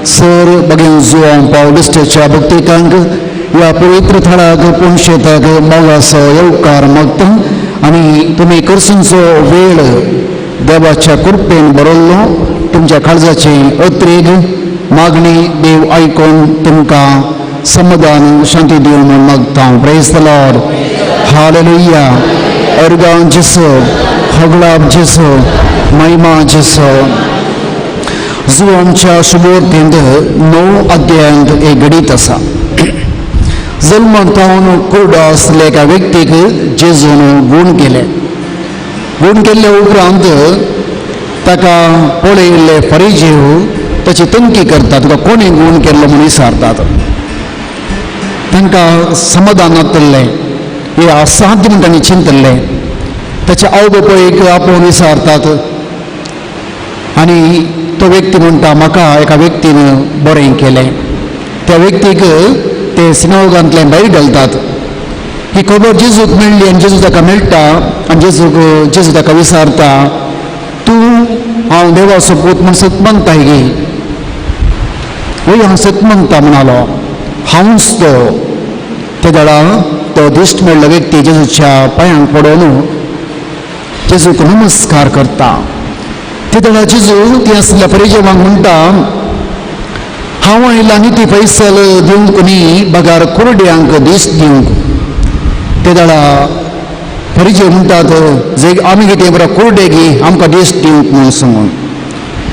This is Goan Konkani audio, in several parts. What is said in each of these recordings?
सर बगेन जुवां पावलिस्टेच्या भक्तिकांक ह्या पवित्र थळाक पुणशेताक मोगाचो येवकार मागता आनी तुमी करसूंचो वेळ देवाच्या कृपेन बरयल्लो तुमच्या काळजाची अत्रेग मागणी देव आयकून तुमकां समाधान शांती दिवन म्हूण मागता. Praise the Lord. Hallelujah. अर्गां जेसो, होगळाप जेसो, महिमा जेसो. जुवांच्या शुभोर्तींत 9 अध्यायांत एक घडीत आसा. जल्मांतावन कुरडो आसल्या एका व्यक्तीक जेजून गूण केले. गूण केल्ले उपरांत ताका पळयल्ले फरिजेव ताची तंकी करतात, तुका कोणी गूण केल्लो म्हूण विचारतात. तांकां समाधान नातल्लें, हे असाध्य म्हूण तांणी चिंतल्लें. ताचे आवय बापायक आपोवन विचारतात आनी तो व्यक्ती म्हणटा म्हाका एका व्यक्तीन बरें केलें. त्या व्यक्तीक ते सिनोगांतल्यान भायर घालतात. ही खबर जेजूक मेळ्ळी आनी जेजू ताका मेळटा आनी जेजू ताका विचारता, तूं हांव देवाचो पूत म्हूण सत मानताय गे? वय हांव सत मानता म्हणालो, हांवूच तो. ते वेळा तो दिश्ट मेळ्ळो व्यक्ती जेजूच्या पांयांक पडोवन जेजूक नमस्कार करता. ते वेळा जेजू ती आसल्या परिजेवांक म्हणटा, हांव आयला नी ती फैसल दिवंक न्ही बगार कुरड्यांक दीस दिवंक. ते वेळा परिजय म्हणटात, जे आमी कितें बरो कुरडे गी आमकां दीस दिवंक म्हूण सांगून.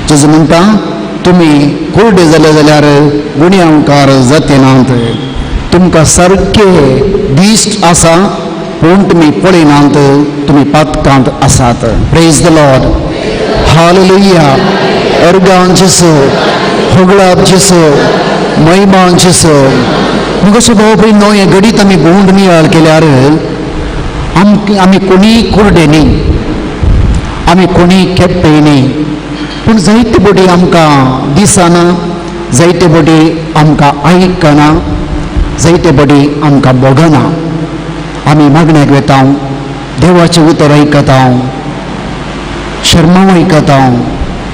जेजू म्हणटा, तुमी कुरडे जाले जाल्यार गुण्यांवकार जाते नात, तुमकां सारके दिश्ट आसा पूण तुमी पळयनात, तुमी पातकांत आसात. Praise the Lord. Hallelujah. अर्गां जेसो, होगळाप जेसो, महिमा जेसो. मग अशें भाव भयणो हें घडीत आमी गुंड नियाळ केल्यार आमी कोणी कुरडे न्ही, आमी कोणी केप्पे न्ही, पूण जायते बोडी आमकां दिसना, जायते बोडी आमकां आयकना, जायते बोडी आमकां भोगना. आमी मागण्याक वेता, देवाचें उतर आयकता, शर्मांव आयकता,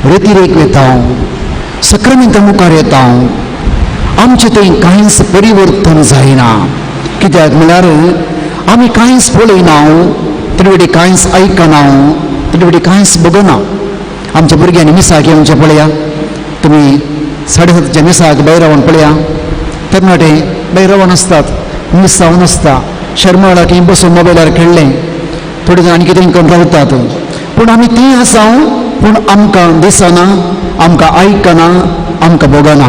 रेतिरेक वेता, सक्रामेंता मुखार येता, आमचें थंय कांयच परिवर्तन जायना. कित्याक म्हळ्यार आमी कांयच पळयना, तरी वटेन कांयच आयकना, तरी वटेन कांयच बगना. आमच्या भुरग्यांनी मिसाक येवचें पळया, तुमी 7:30च्या मिसाक भायर रावन पळया, तरणाटे भायर रावन आसतात, मीस जावन आसता, शर्माळाक बसून मोबायलार खेळ्ळें, थोडे जाण आनी कितें करून रावतात. पूण आमी तीं आसा, पूण आमकां दिसना, आमकां आयकना, आमकां भोगना.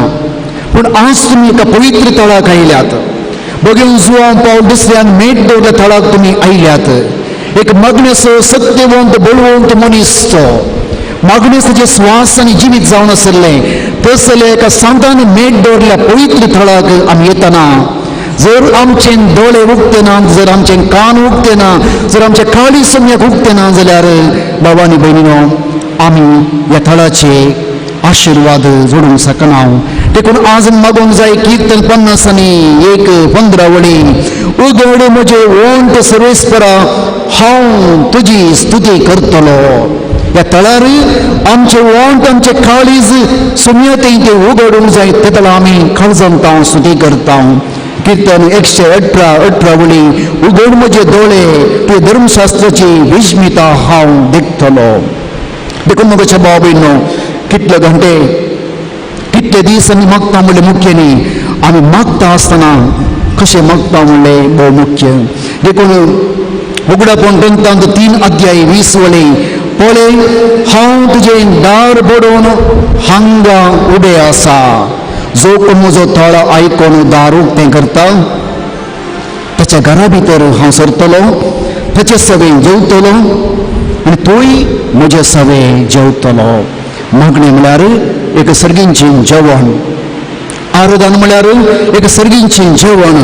पूण आज तुमी एका पवित्र थळाक आयल्यात, बगेन जुवां पावल दुसऱ्यान मेट दवरल्या थळाक तुमी आयल्यात. एक मागणेचो सत्यवंत बळवंत मनीस तो मागणेसाचे स्वास आनी जिवीत जावन आशिल्लें तसले एका सांतान मेट दवरल्या पवित्र थळाक आमी येतना जर आमचे दोळे उगते ना, जर आमचे कान उगते ना, जर आमचे काळी सम्यक उगते ना जाल्यार बाबा आनी भयणीनो आमी ह्या थळाचे आशिर्वाद जोडूंक शकना. देखून आज मागूंक जाय कीर्तन 50 1 15 वळी, उगड म्हजे वंट सर्वेस्परा, हांव तुजी स्तुती करतलो. ह्या थळार आमचे वंट आमचे काळीज सुम्यते ते उगडूंक जाय, ते तळा आमी काळजांत स्तुती करता. कीर्तन 118 18 वळी, उगड म्हजे दोळे ते धर्मशास्त्राची विस्मिता हांव देखतलो. देखून म्हज्या भाव भयणो कितले घंटे कितले दीस आमी मागता म्हणलें मुख्य न्ही, आमी मागता आसतना कशें मागता म्हणलें भोव मुख्य. देखून उगडापण ग्रंथांत 3 अध्याय 20 वळी, पळय हांव तुजें दार बडोवन हांगा उबें आसा, जो कोण म्हजो थळ आयकून दार उक्तें करता ताच्या घरा भितर हांव सरतलो, ताचे सवें जेवतलो आनी तूंय म्हजे सवें जेवतलो. मागणें म्हळ्यार एक सर्गींचें जेवण, आरोदान म्हळ्यार एक सर्गींचें जेवण.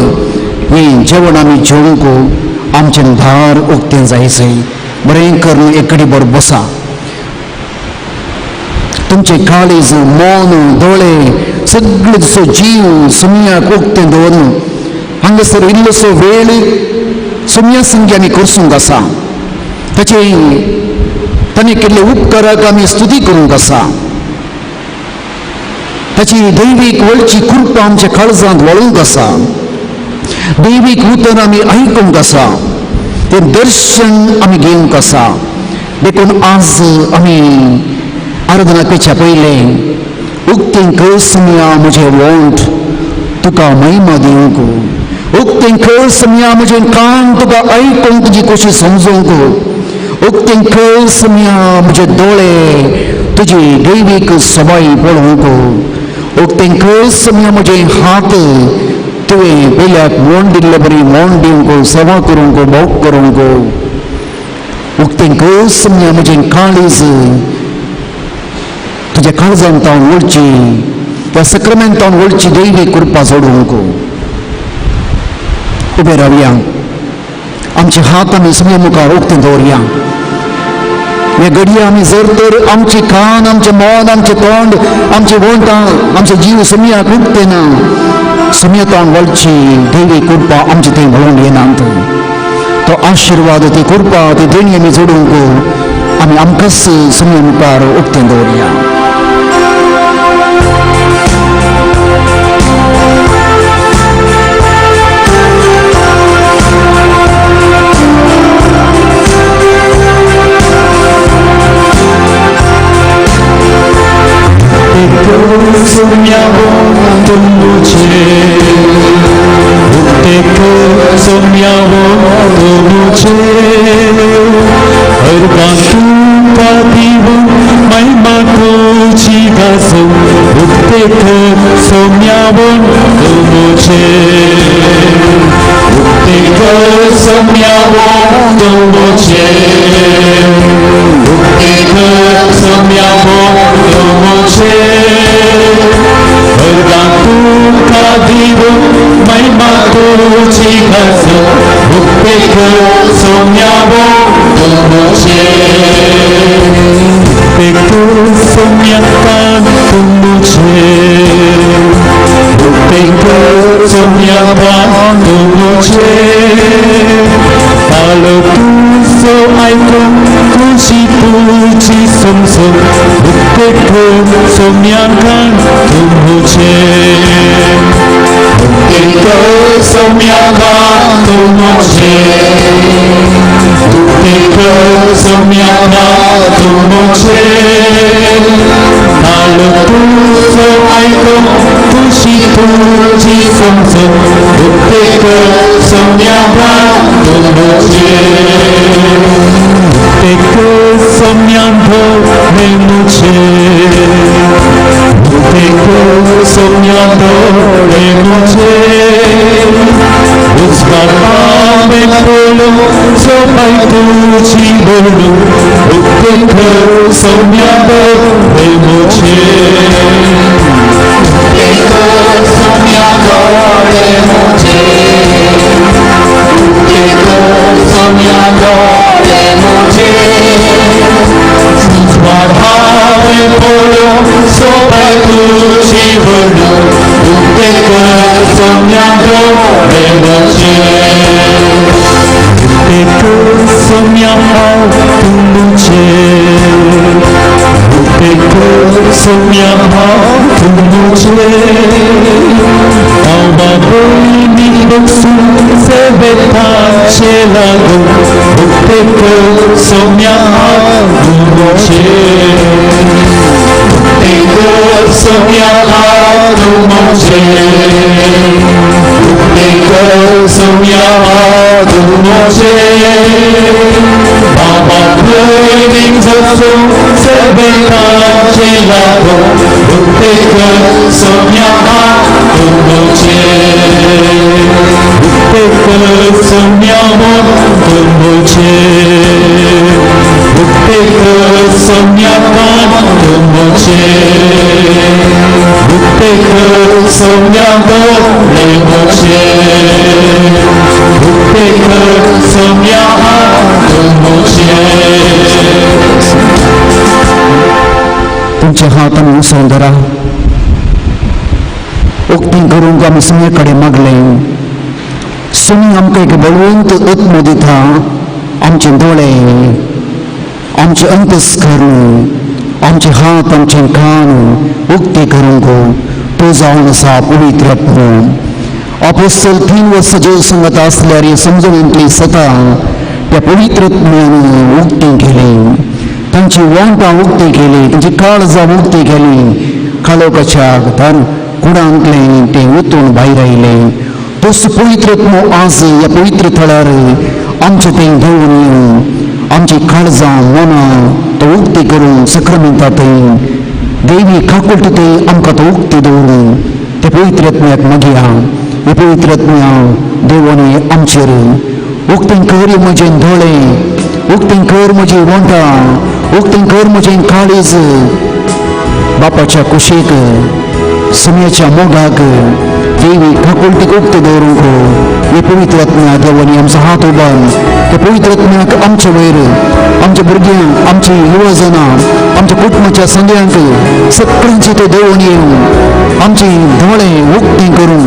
हें जेवण आमी जेवंक आमचें दार उक्तें जायचें. बरें करून एक कडी बरो बसा, तुमचें काळीज मन दोळे सगळे जसो जीव सुम्याक उक्तें दवरून हांगासर इल्लोसो वेळ सुम्या संगी आमी करसूंक आसा, ताचे ताणें केल्ले उपकाराक आमी स्तुती करूंक आसा. ताची दैवीक वळची कृपा आमच्या काळजांत वळूंक आसा. दैवीक उतर आमी आयकूंक आसा, तें दर्शन आमी घेवंक आसा. देखून आज आमी आराधना करच्या पयलें उक्तें कर म्हजें वोंठ तुका महिमा दिवंक, उक्तें कर म्हजें कान तुका आयकूंक तुजी कशी समजूंक, उक्तें कर म्हजे दोळे तुजी दैवीक सबाय पळोवंक, उक्तें कर म्हजें हात तुवें पयल्याक मोण दिल्ले बरी मोण दिवंक, सेवा करूंक, भोग करूंक. उक्तें कर म्हजें काळीज तुज्या काळजान तावन वळची, त्या सक्रमेंतान वळची दैवी कृपा जोडूंक. उबे रावया, आमचे हात आमी सुम्या मुखार उक्ते दवरया. हे घडये आमी जर तर आमचे कान, आमचें मन, आमचें तोंड, आमचे वोंटां, आमचे जीव सुम्याक उक्ते ना, सुम्या तोंड वळची दैवी कृपा आमचे थंय वळून येनात. तो आशिर्वाद, ती कृपा, ती देणी आमी जोडूंक आमी आमकांच सुम्या मुखार उक्ते दवरया. तुमच्या हात आमी उसोवन धरा, उक्ती करूंक आमी सुमे कडेन मागलें. सुमी आमकां एक बळवंत आत्मो दिता, आमचे दोळे, आमचें अंतस्कर्ण, आमचे हात आमचे कान उक्ते करूंक तूं जावन आसा पवित्र आत्मो. अपोस्तल 3 वर्सां जेव संगत आसल्यार समजणींतली सता त्या पवित्र आत्म्यान उक्ती केली, तांची वांटां उक्ती केली, तांची काळजां उक्ती केली. काळोखाच्या कुडांतलें तें उतून भायर आयलें. तोच पवित्र आत्मो आज ह्या पवित्र थळार आमचें तें घेवन येवन आमची काळजां मनां तो उक्ती करून सक्रमेंता थंय देवी काकुळटी थंय आमकां तो उक्ती दवरून त्या पवित्र आत्म्याक मागया. हे पवित्र आत्म्या देवानी आमचेर उक्तें कर म्हजें दोळे, उक्तें कर म्हजी वोंठां, उक्तें कर म्हजें काळीज. बापाच्या कुशीक सुम्याच्या मोगाक देवी काकुळटीक उक्तें दवरूंक हे पवित्र आत्म्या देवानी आमचो हात उबार. त्या पवित्र आत्म्याक आमचे वयर आमच्या भुरग्यांक आमची युवा जनां आमच्या कुटुंबाच्या संग्यांक सगळ्यांचे तो देवून येवन आमचे दोळे उक्ते करून,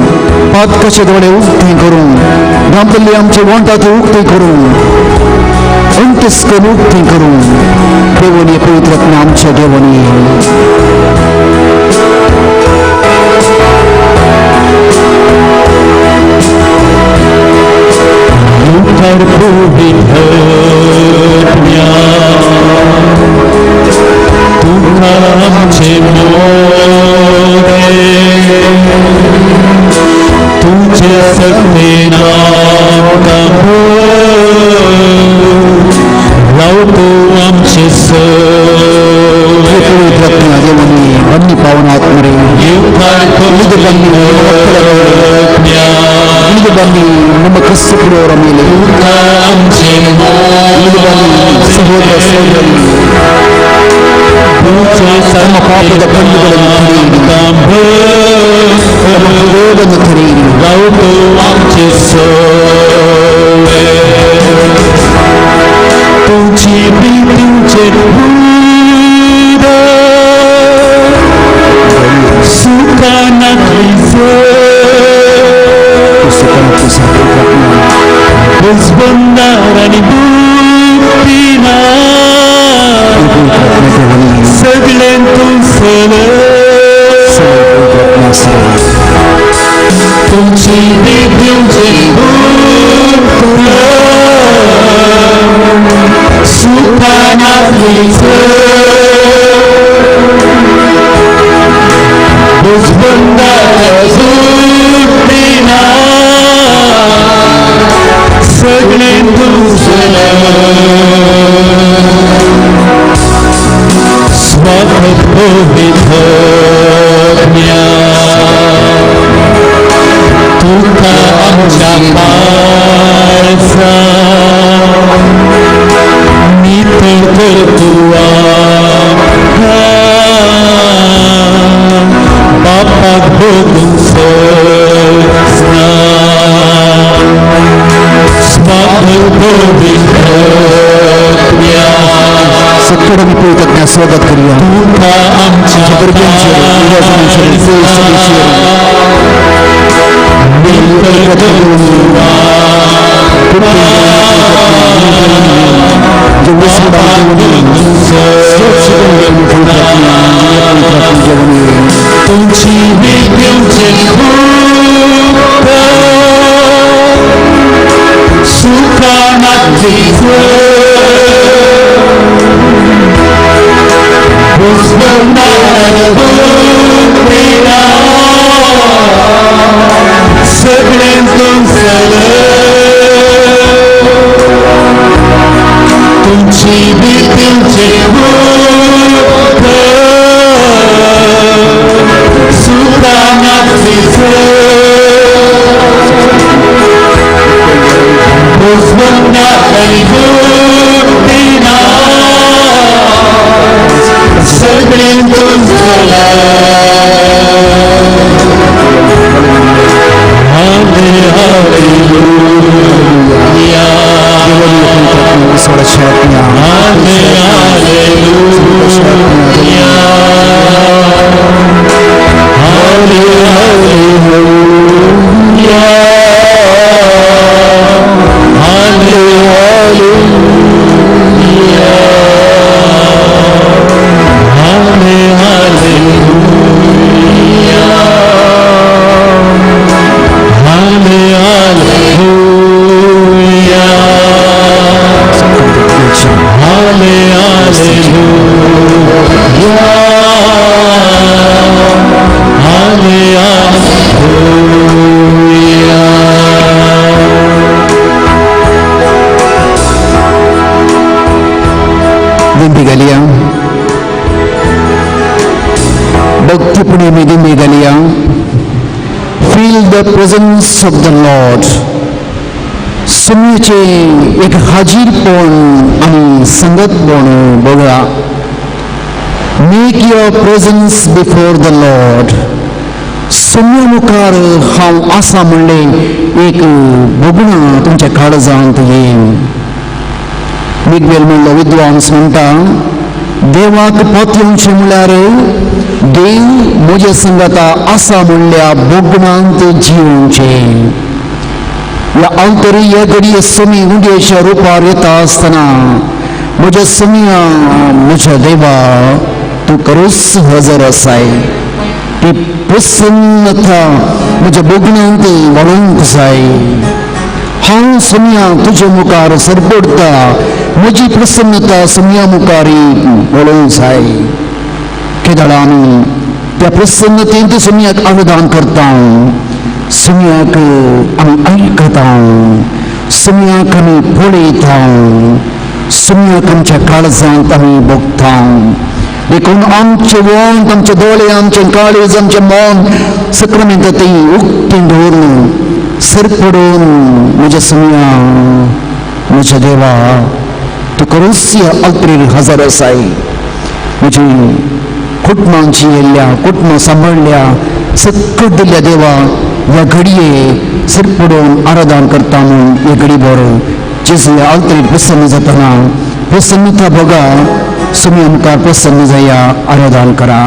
पातकाचे दोळे उक्ते करून, गांवतली आमचे वोंटा ते उक्ते करून, अंतस्कन उक्ते करून देवून हे पवित्र आत्म्या आमच्या देवून येवन. ಇಳಿದು ಬನ್ನಿ ನಮ್ಮ ಕ್ರಿಸ್ತಪುರವರ ಮೇಲೆ, ಇಳಿದು ಬನ್ನಿ ಸಹೋದರ ಸಹೋದರಿ, ನಮ್ಮ ಪಾಪದ ಕಣ್ಣುಗಳನ್ನು ತೆರೆಯಿರಿ, ನಮ್ಮ ಹೃದಯವನ್ನು ತೆರೆಯಿರಿ. स्वागत करूया घालया, भक्तीपणे आमी दिमी घालया. Feel the presence of the Lord. सुमयेचे एक हाजीरपण आनी संगतपण बघा. Make your presence before the Lord. सुमये मुखार हांव आसा म्हणलें एक भोगणं तुमच्या काळजांत येवन. मिग्वेल म्हणलो विद्वांस म्हणटा, देवाक पोतयेवचें म्हणल्यार देव म्हजे संगता आसा म्हणल्या भोगणांत जिवचें. ह्या अवतरी हे घडये समी उंडयेच्या रुपार येता आसतना म्हज्या समिया म्हज्या देवा तूं खरोच हजर आसाय. ती प्रसन्नता म्हज्या भोगणांत वाडोवंक जाय. हांव समिया तुजे मुखार सरपडटा, म्हजी प्रसन्नता समिया मुखार वाडोवंक जाय. केदळा आमी त्या प्रसन्नतेंत समियाक अनुदान करता, समियाक आमी आयकता, समियाक आमी पळयता, समियाक आमच्या काळजांत आमी भोगता. देखून आमचे वंत, आमचे दोळे, आमचें काळीज, आमचें मन सक्रामेंत ती उक्तें दवरून सरपडून म्हज्या समिया म्हज्या देवा तूं खरोच अल्त्रेर हजर आसाय. म्हजी कुटुंबांची येयल्ल्या, कुटुंबां सांबाळ्ळ्या, सक्कट दिल्ल्या देवा ह्या घडये सरपडून आराधन करता म्हूण हे घडी बरो जेजू ह्या अल्त्रेर प्रसन्न जातना प्रसन्नता भोगा. सुमी मुखार प्रसन्न जाया, आराधन करा.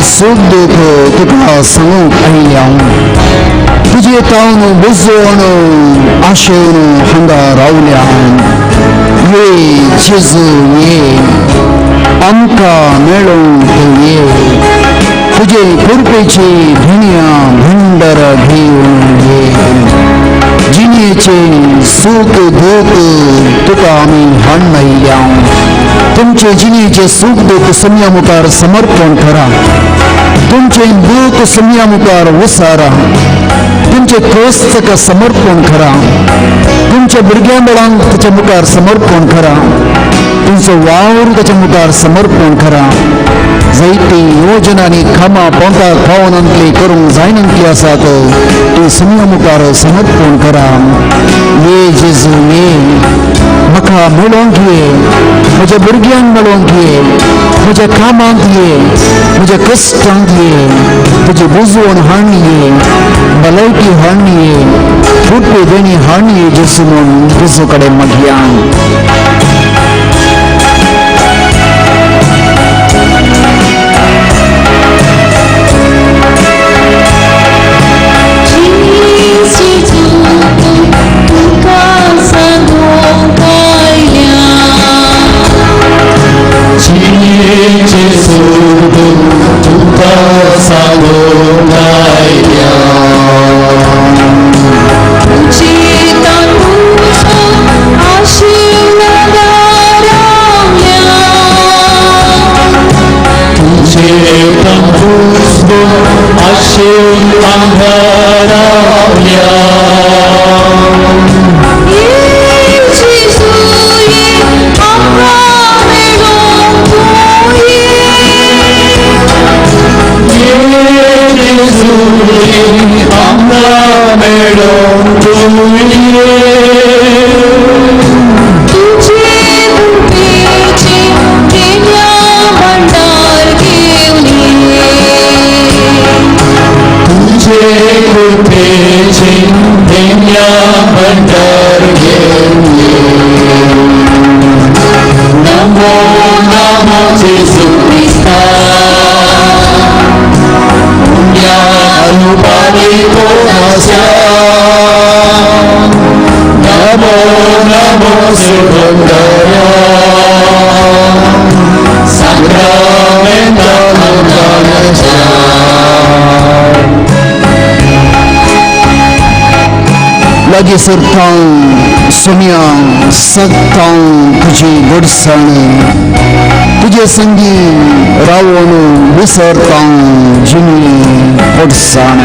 सुख दुख तुका सांगूंक आयिल्लें हांव, तुजे तावन बुजोवन आशेवन हांगा रावल्या हांव. ये जेजू ये, आमकां मेळोवंक ये, तुजे कृपेची धुनिया भंडार घेवन ये. जिणे जिणेचे सूख दूख तुका आमी हाडून आयल्या. तुमचे जिणेचे सूख दूख सोम्या मुखार समर्पण करा. तुमचे दूख सोम्या मुखार वसारा. तुमचे कस ताका समर्पण करा. तुमच्या भुरग्यां बळांक ताच्या मुखार समर्पण करा. तुमचो वावर ताच्या मुखार समर्पण करा. जायती योजना आनी कामां पोंताक पावनांतली करूंक जायनातली आसात ती सोम्या मुखार समर्पण करा. ये जेजू ये, म्हाका मेळोंक ये, म्हज्या भुरग्यांक मेळोंक ये, म्हज्या कामांत ये, म्हज्या कश्टांत ये, तुजी बुजवण हाडून ये, भलायकी हाडून ये, फुटपी देणी हाडून ये जेजू म्हूण जेजू कडेन मागया. लागीं सरतां सोम्या सगतां तुजी गोडसाण, तुजे संगी रावून विसरतां जिणी गोडसाण.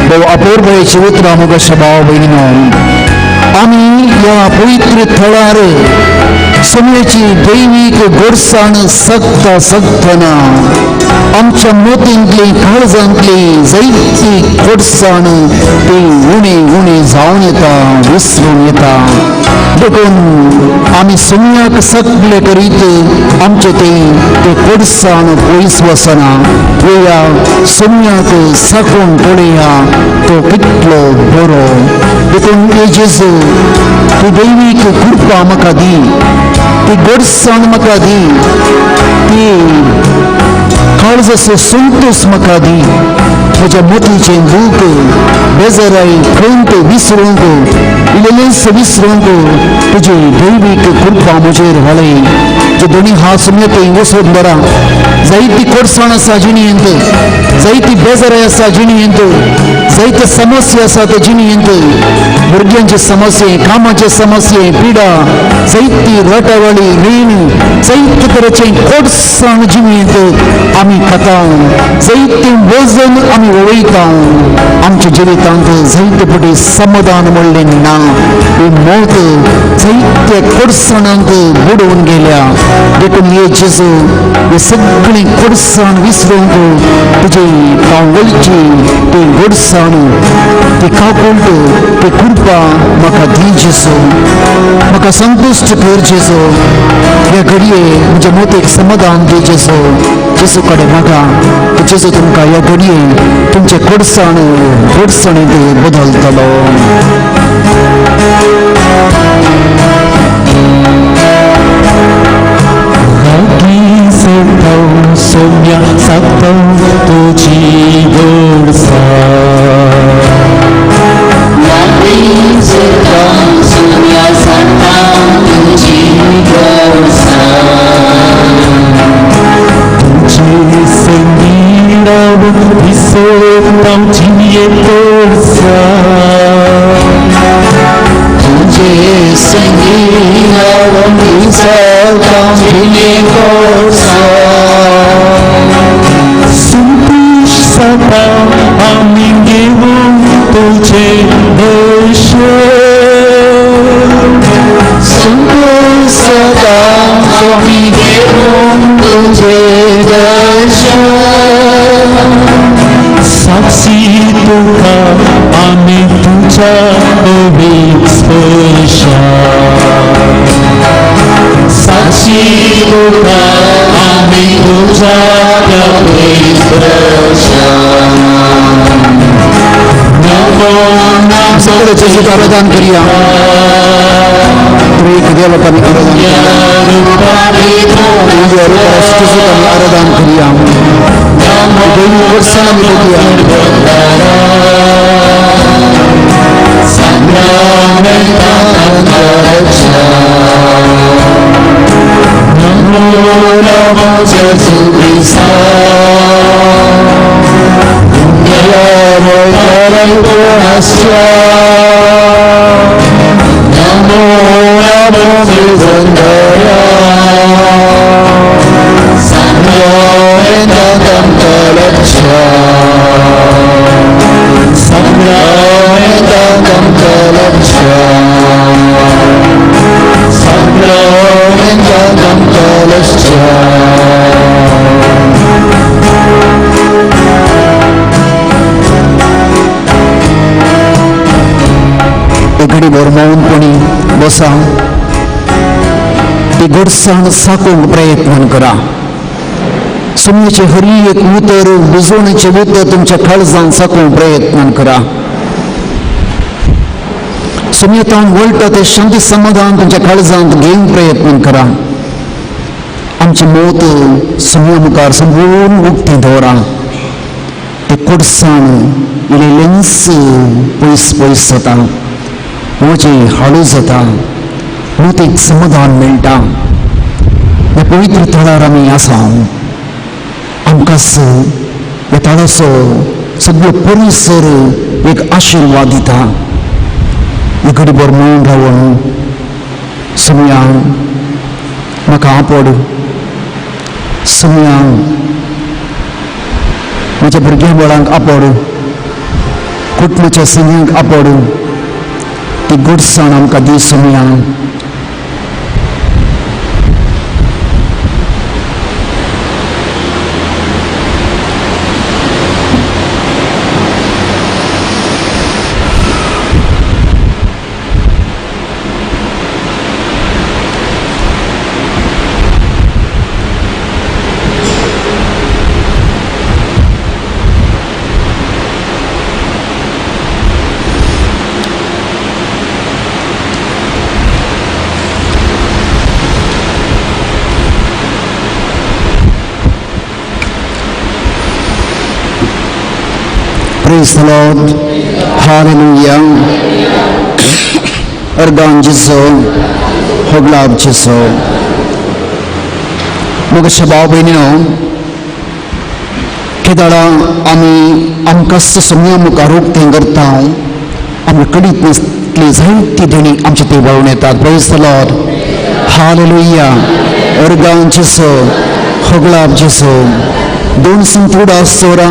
भोव अपूर्वायची उतरां म्हज्या भाव भयणीनो, आमी ह्या पवित्र थळार सोम्याची दैवीक गोडसाण सगता सगतना आमच्या मोतींतली काळजांतली जायती गोडसाण ती उणी उणी जावन येता, विसरून येता. देखून आमी सोम्याक सगळे करीत आमचे ते गोडसाण पयस वचना. येया सोम्याक साकून पळया तो कितलो बरो. देखून हे जेजू, तूं दैवीक कृपा म्हाका दी, ती गोडसाण म्हाका दी, ती काळजाचो संतोश म्हाका दी. म्हज्या मोतीचें दूख बेजाराय खंत विसरूंक, इल्लेंच विसरूंक तुजी दैवीक कृपा म्हजेर वळय. जे दोनी हात सोम्या थंय वचून बरा. जायती कोडसाण आसा जिणेंत, जायती बेजाराय आसा जिणेंत, जायते समस्या आसा ते जिणेंत, भुरग्यांचे समस्ये, कामाचे समस्ये, पिडा, जायती रटावळी, रीण, जायते तरेचे कोडसाण जिणेंत आमी खाता, जायते वजन आमी वळयता. आमच्या जिवितांत जायते फावटी समाधान म्हणलें ना. ही मौत जायत्या कोडसाणांक बुडोवन गेल्या. देखून हे जेजू, हे सगळीं कोडसाण विसरूंक तुजी पावलची ती गोडसाण, ती काकूट, ती कृपा म्हाका दी जेजू. म्हाका संतुश्ट कर जेजू. ह्या घडये म्हज्या मोतीक समाधान दी जेजू. जेजू कडेन म्हाका जेजू तुमकां ह्या घडये तुमचे कोडसाण गोडसाणींत बदलतलो. सोम्या साकतां तुजी गोडसाण. सोम्या साकतां तुजी गोडसाण. तुजे संगी रावून विसरतां जिये गोडसाण. दर्शन साक्षी तुका आमी तुझ्या पवित्र स्पर्शा साक्षी तुका आमी तुझ्या पवित्र स्पर्शा नमो सगळे जेजूक आराधन करूया. त्रिएक देवाक आमी आराधन करूया. तुज्या रुपार जेजूक आमी आराधन करूया. दैवी वर्सान आमी बघूया. नमो नमो जेजू क्रिस्ता नमो नमो जेजूंदरा घडी भर मौनपणी बसा. ती गोडसाण साकोवंक प्रयत्न करा. सुमयेचें हरी एक उतर बुजवणेचें उतर तुमच्या काळजान साकोवंक प्रयत्न करा. सुमयेतान वळटा तें शांती समाधान तुमच्या काळजांत घेवंक प्रयत्न करा. आमची मौत सुमये मुखार संपूर्ण उक्ती दवरा. ते कोडसाण इल्लेंच पयस पयस जाता, म्हजें हाडू जाता, मोतीक समाधान मेळटा. ह्या पवित्र थळार आमी आसा. आमकांच ह्या थळाचो सगळो परिसर एक आशिर्वाद दिता. एक घडीभर मौन रावन सुमया म्हाका आपड, सुमया म्हज्या भुरग्यां बाळांक आपड, कुटुंबाच्या संग्यांक आपड. ती गोडसाण आमकां दी सुमया. Praise the Lord. Hallelujah. अर्गान जेजू, होगलाब जेजू. मोगाच्या भाव भयणीनो, केदाळा आमी आमकां सोम्या मुखार उक्तें करता. आमी कडीत नसली जायती देणी आमचे ते वळून येतात. Praise the Lord. Hallelujah. अर्गान जेजू, होगलाब जेजू. दोन संतुडा सोरा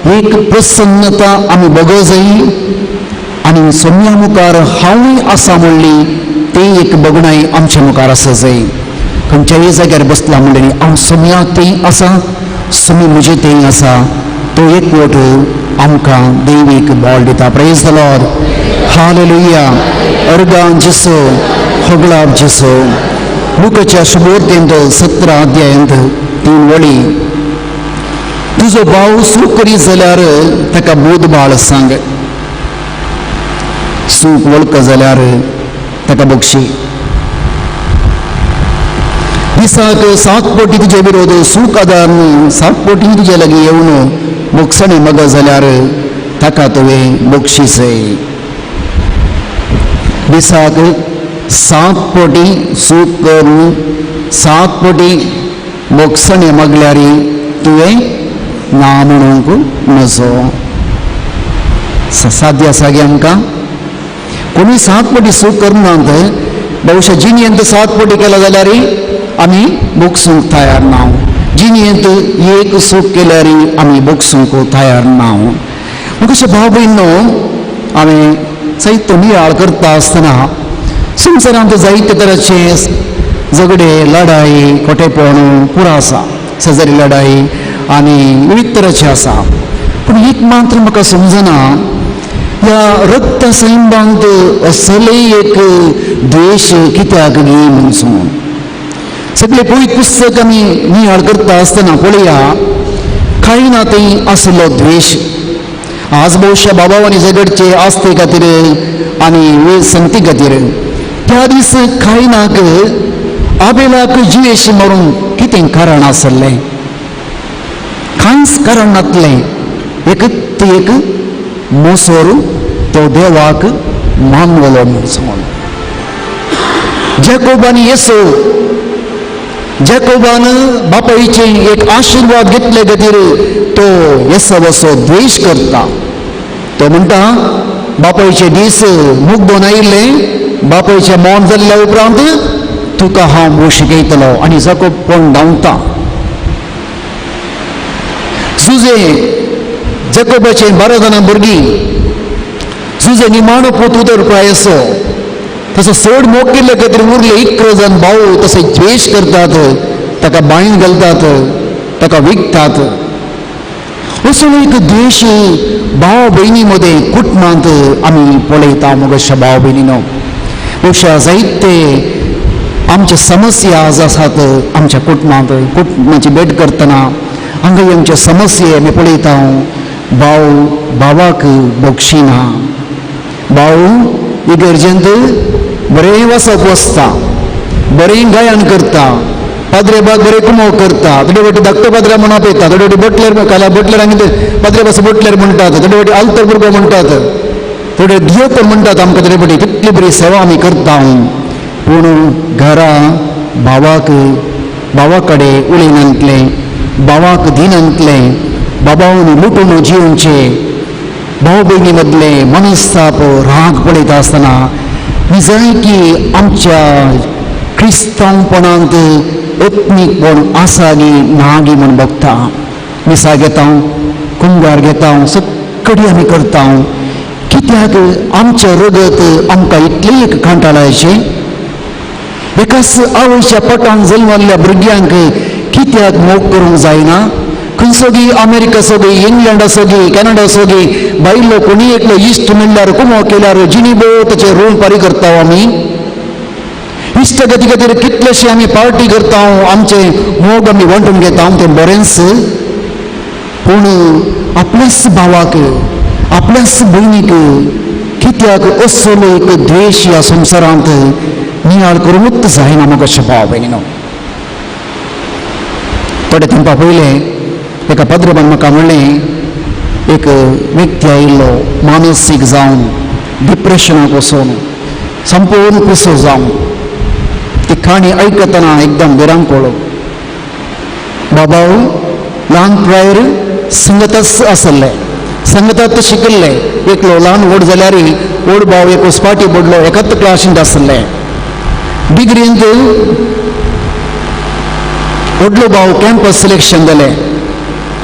एक प्रसन्नता आमी बगो जाय आनी सोम्या मुखार हांवूय आसा म्हणली ते एक बगणाय आमच्या मुखार आसा जाय. खंयच्याय जाग्यार बसला म्हणली हांव सोम्या तें आसा, सोमी म्हजें तें आसा. तो एक वट आमकां देवीक बॉल दिता. Praise the Lord. Hallelujah. अर्गान जेजू, होगलाब जेजू. लुकाच्या शुभोर्तेंत 17 अध्यायांत 3 वळी. तुजो भाव सूख करीत जाल्यार ताका बोध बाळ सांग, सूख वळख जाल्यार ताका बक्षी. दिसाक 7 पटी तुजे विरोध सूख आदार 7 पटी तुजे लागीं येवन बोगसणे मग जाल्यार ताका तुवें बक्षीस. दिसाक 7 पटी सूख करून 7 पटी बोगसणे मागल्यार तुवें ना म्हणूंक नजो. साध्य आसा गे आमकां? कोणूय 7 पटी सूख करनात. बहुशा जिणेंत 7 पटी केला जाल्यार आमी बोगसूंक तयार ना. जिणेंत एक सूख केल्यार आमी बोगसूंक तयार ना. मग अशें भाव भयणो, हांवें जायतो नियाळ करता आसतना संवसारांत जायते तराचे झगडे, लढाई, खोटेपण पुरो आसा. शेजारी लढाई आनी विविध तराचे आसा. पूण एक मात्र म्हाका समजना, ह्या रक्त सैंबांत असलेय एक द्वेश कित्याक गी म्हणून सगळे पवित्र पुस्तक आमी नियाळ करता आसतना पळया कांय ना थंय आसलो द्वेश. आज बहुशा बाबावानी झगडचे आस्ते खातीर आनी संगती खातीर, त्या दीस कांय नाक आबेलाक जिवेश मारून कितें कारण आसलें? कांयच कारण नासलें. एकच एक मोसोर तो देवाक मानवलो म्हणून. जेकोब आनी येसो, जेकोबान बापायचे एक आशिर्वाद घेतले खातीर तो येसवाचो द्वेश करता. तो म्हणटा बापायचे दीस मुगदोन आयिल्ले, बापायचें मौन जाल्ल्या उपरांत तुका हांव मोग शिकयतलो. आनी जेकोब कोण धांवता. जुजे जेकोबाचे 12 जाणां भुरगीं, जुजे निमाणो पूत उदर प्रायसो तसो चड मोग केल्ले खातीर उरले 11 जाण भाव तसे द्वेश करतात, ताका बांयन घालतात, ताका विकतात. असो एक द्वेश भाव भयणी मदें कुटुंबांत आमी पळयता. मगोश्या भाव भयणीनो, बहुशा जायते आमचे समस्या आज आसात आमच्या कुटुंबांत. कुटुंबाची भेट करतना हांगा आमच्यो समस्या आमी पळयता. भाव भावाक बक्षिना, भाव इगर्जेंत बरें वसप वसता, बरें गायन करता, पाद्रे बाग बरें कुमो करता, थोडे वाटी धाकटो पाद्रे म्हणप येता, थोडे वाटी बटलर काल्या बटलर पाद्रे पासून बटलर म्हणटात, थोडे वाटी आल्तर भुरगो म्हणटात, थोडे दियोतर म्हणटात. आमकां थोडे वाटी कितली बरी सेवा आमी करता. पूण घरा भावाक भावा कडेन उलयनातलें, भावाक दिनातलें, बाबावन लुटून जिवचे भाव भयणी मदले मनस्ताप राग पळयता आसतना मी जाय की आमच्या क्रिस्तांवपणांत आत्मीकपण आसा गी ना गी म्हूण बगता. मिसा घेता, कुंगार घेता, सगळी आमी करता. कित्याक आमचें रगत आमकां इतलें एक कांटाळायचें? एकाच आवयच्या पोटान जल्मल्ल्या भुरग्यांक कित्याक मोग करूंक जायना? खंयसो अमेरिका सगळी, इंग्लंडा सगळी, कॅनडा सगळी बायलो कोणी एकलो इश्ट म्हणल्यार कुमो केल्यार जिणी भोव ताचें ऋण पारी करता आमी. इश्टगती खातीर कितलेशे आमी पार्टी करता, आमचे मोग आमी वांटून घेता, तें बरेंच. पूण आपल्याच भावाक आपल्याच भयणीक कित्याक असलो एक द्वेश ह्या संवसारांत नियाळ करूंकच जायना म्हाका अशें भाव भयणीनो. थोडे तेंपा पयलें एका पाद्रेबान म्हाका म्हणलें, एक व्यक्ती आयिल्लो मानसीक जावन डिप्रेशनाक वचून संपूर्ण पिसो जावन. ती काणी आयकतना एकदम भिरांकूळ. बाबा ल्हान प्रायर संगतच आसले, संगतात शिकिल्ले. एकलो ल्हान व्हड जाल्यार व्हड भाव एक उस्पाटी पडलो, एकाच क्लासींत आसले. डिग्रींत व्हडलो भाव कॅम्पस सिलेक्शन जालें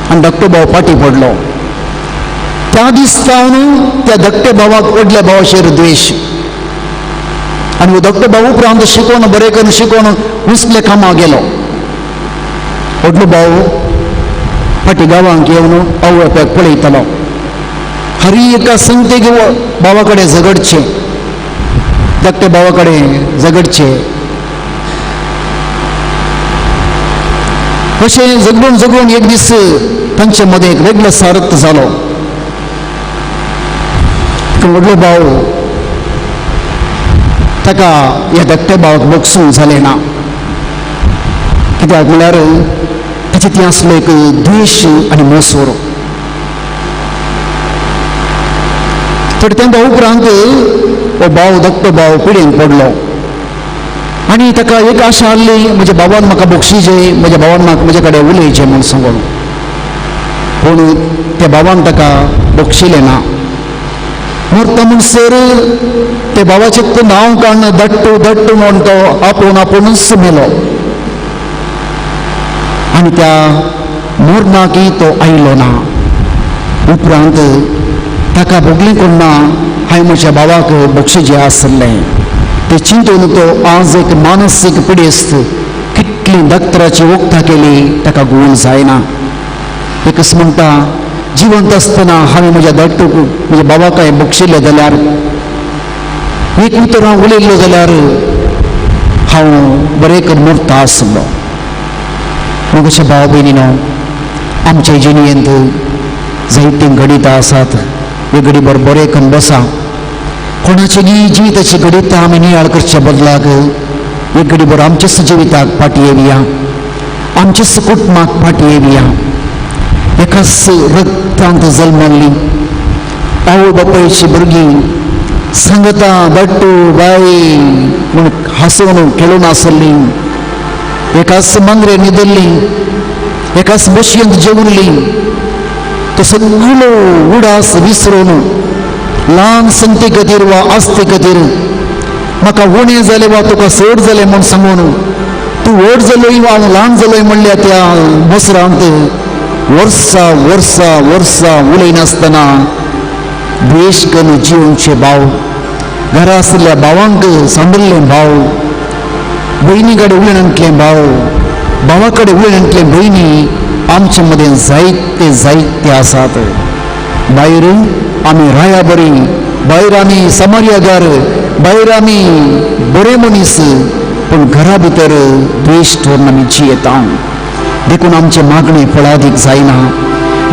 आनी धाकटो भाव फाटी पडलो. त्या दीस सावन त्या धाकट्या भावाक व्हडल्या भावाचेर द्वेश. आनी धाकटो भाव उपरांत शिकोवन बरें करून शिकोवन उसले कामाक गेलो. व्हडलो भाव फाटी गांवांक येवन आवय बापायक पळयतालो. हरी एका संगतेक भावा कडेन झगडचें, धाकट्या भावा कडेन झगडचें. अशें झगडून झगडून एक दीस तांचे मदें एक वेगळो सारथ जालो. व्हडलो भाव ताका ह्या धाकट्या भावाक बगसूंक जालें ना. कित्याक म्हणल्यार ताचे ती आसलो एक द्वेश आनी मोसोर. थोडे तेंपा उपरांत हो भाव धाकटो भाव पिडेन पडलो आनी ताका एक आशा आहली, म्हज्या बाबान म्हाका बक्षिजे, म्हज्या बाबान म्हाका म्हजे कडेन उलयचें म्हूण सांगून. पूण त्या बाबान ताका बक्षिलें ना. मरता म्हणसर ते बाबाचें नांव काडून दट्टू दट्टू म्हूण तो आपूण आपुणूच मेलो. आनी त्या मरणाकय तो आयलो ना. उपरांत ताका भोगलें कोण ना, हांवें म्हज्या बाबाक बक्षिजें आसलें. ते चिंतून तो आज एक मानसीक पिडेस्त, कितले कितली डॉक्टराची वखदां केली ताका गूण जायना. एकच म्हणटा जिवंत आसतना हांवें म्हज्या धाडटूक म्हज्या बाबाक हांवें बक्षिल्लें जाल्यार, एक उतर हांव उलयल्लो जाल्यार हांव बरें करून मरता आसलो. मग अशें भाव भयणीनो, आमचे जिणेंत जायतीं घडितां आसात. हे घडीभर बरें करून बसा. कोणाचे जिविताची घडितां आमी नियाळ करच्या बदलाक एक घडीभर आमच्याच जिविताक फाटी येवया, आमच्याच कुटुंबाक फाटी येवया. एकाच रक्तांत जल्मल्ली आवय बापायची भुरगीं सांगता बट्टू बाय म्हूण हांसून खेळून आसली, एकाच मांगरे न्हिदल्ली, एकाच बशयेंत जेवल्ली. तो सगळो उडास विसरून ल्हान संगती खातीर वा आस्ते खातीर म्हाका उणें जालें वा तुका चड जालें म्हूण सांगून तूं व्हड जालोय वा हांव ल्हान जालोय म्हणल्यार त्या मसरांत वर्सां वर्सां वर्सां उलयनासतना द्वेश करून जिवचे भाव, घरा आशिल्ल्या भावांक सांडिल्ले भाव, भयणी कडेन उलयनांतले भाव, भावा कडेन उलयनांतले भयणी आमचे मदें जायते जायते आसात. भायर आमी राया बरी, भायर आमी समार्यागार, भायर आमी बरे मनीस, पूण घरा भितर द्वेश दवरून आमी जियेता. देखून आमचें मागणें फळादीक जायना,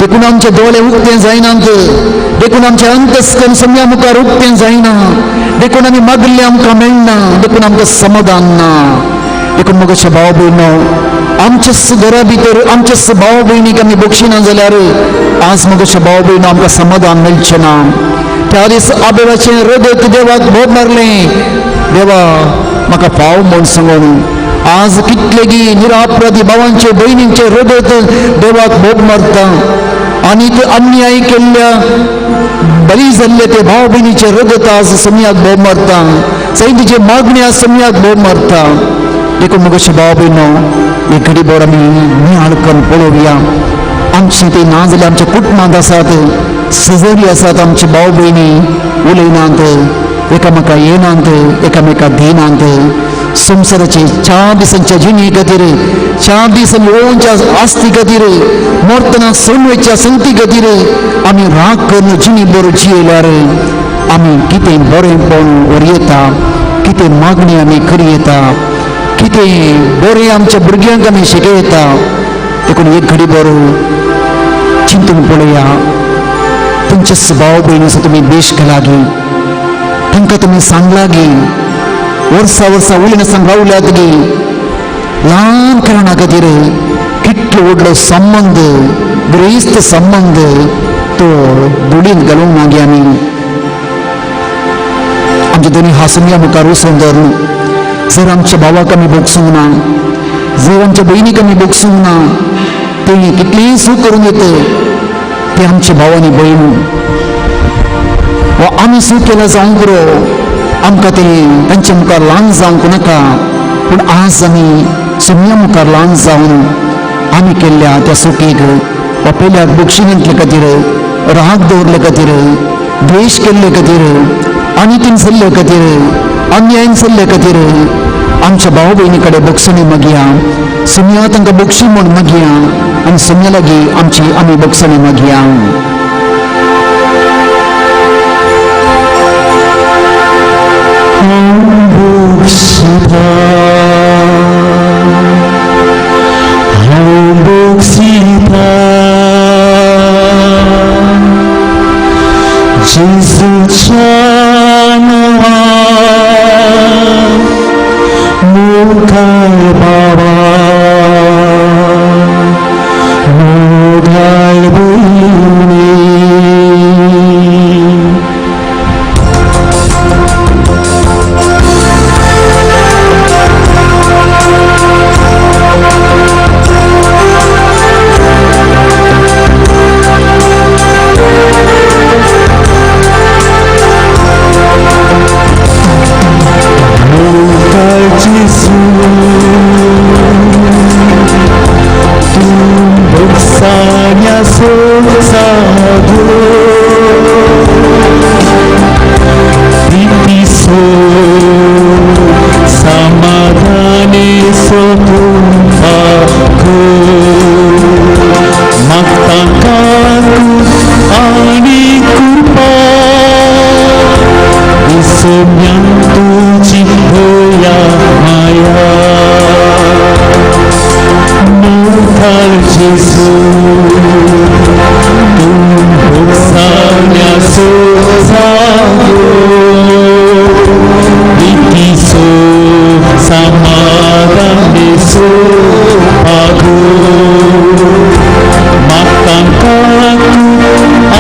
देखून आमचे दोळे उक्ते जायनात, देखून आमचें अंतस्करण सम्या मुखार उक्तें जायना, देखून आमी मागिल्लें आमकां मेळना, देखून आमकां समाधान ना. देखून मग अशें भाव भयणो, आमच्याच घरा भितर आमच्याच भाव भयणीक आमी बक्षिना जाल्यार आज मग अशें भाव भयणो आमकां समाधान मेळचें ना. त्या दीस आबेलाचें रगत देवाक भोग मारलें, देवा म्हाका पाव म्हूण सांगून. आज कितलेगी निरापराधी भावांचे भयणींचे रगत देवाक भोग मारता आनी ते अन्याय केल्ल्या बरी जाल्ले ते भाव भयणीचे रगत आज सम्याक भोग मारता, सैतीचे मागणी आज सम्याक भोग मारता. देखून मग अशें भाव भयणो, एक घडीभर आमी नियाळ करून पळोवया. आमचें ते ना जाल्यार आमच्या कुटुंबांत आसात, शेजारी आसात आमचे भाव भयणी उलयनात, एकामेका येनात, एकामेका दिनात. संवसाराचे 4 दिसांच्या जिणे खातीर, 4 दीस आमी ओवच्या आस्ती खातीर, मरतना सणवेच्या संगती खातीर आमी राग करून जिणे बरो जियेल्यार आमी कितें बरेंपण वरयता, कितें मागणी आमी करयता, कितें बरें आमच्या भुरग्यांक आमी शिकयता. देखून एक घडी बरो चिंतून पळया. तुमचे भाव भयणीचो तुमी बेश केला गी, तांकां तुमी सांगला गी, वर्सां वर्सां उलयनासतना रावल्यात गी. ल्हान कारणा खातीर कितलो व्हडलो संबंद, ग्रेस्त संबंद तो दुडीन घालूंक ना गी. आमी आमचे दोनी हासुया मुखार वचून धरून जर आमच्या भावाक आमी बोगसूंक ना, जर आमच्या भयणीक आमी बोगसूंक ना, ते कितलीय सूख करून येत ते आमच्या भाव आनी भयण वा आमी सूख केला जावंक पुरो, आमकां ते तांच्या मुखार ल्हान जावंक नाका. पूण आज आमी सुम्या मुखार ल्हान जावन आमी केल्ल्या त्या सुखीक वा पेल्याक बक्षिणांतले खातीर, राग दवरले खातीर, द्वेश केल्ले खातीर, अनितीन जाल्ले खातीर, अन्यायन जाल्ले खातीर आमच्या भाव भयणी कडेन बक्षणी मागया. सुम्या तांकां बक्षी म्हूण मागया आनी सुम्या लागीं आमची आमी बक्षणी मागया. Samadhane sotu तूं भोगसाण्याचो जागो प्रितीचो समाधानेचो पागो मागतांकां तूं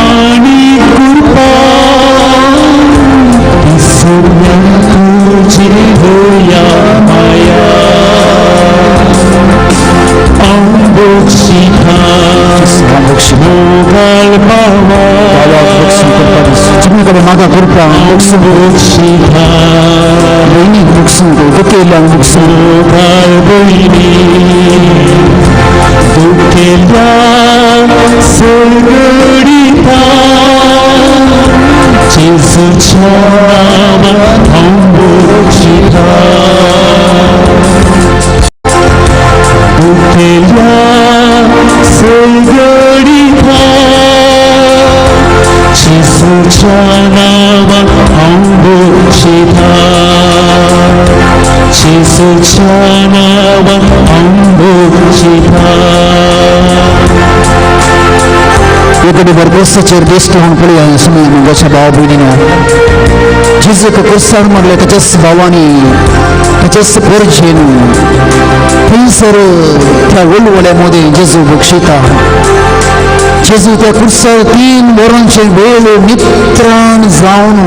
आनी कृपा दिसुंया तुजी दया माया अंबोक्षिता मोगाल बाबा तुमी कडेन मागा कृपा अंबोक्षिता भयणीक भोगसूं दुखेल्यांक भोगसूं मोगाल भयणी दुखेल्या सगळीता जेजूच्या नांवान अंबोक्षिता दुखेल्या सगळीता जेजूच्या नांवान अंबोक्षिता जेजूच्या नांवान अंबोक्षिता. एकडे बरकोस्ताचेर बेस्ट म्हणून पळया सुमी मंगाच्या भाव भयणीनो जेजूक कुर्सार मारले ताच्याच भावांनी ताच्याच परजेन थंयसर त्या वळवळ्या मदें जेजू बक्षिता. जेजू त्या कुर्सार 3 वरांचे वेळ नित्राण जावन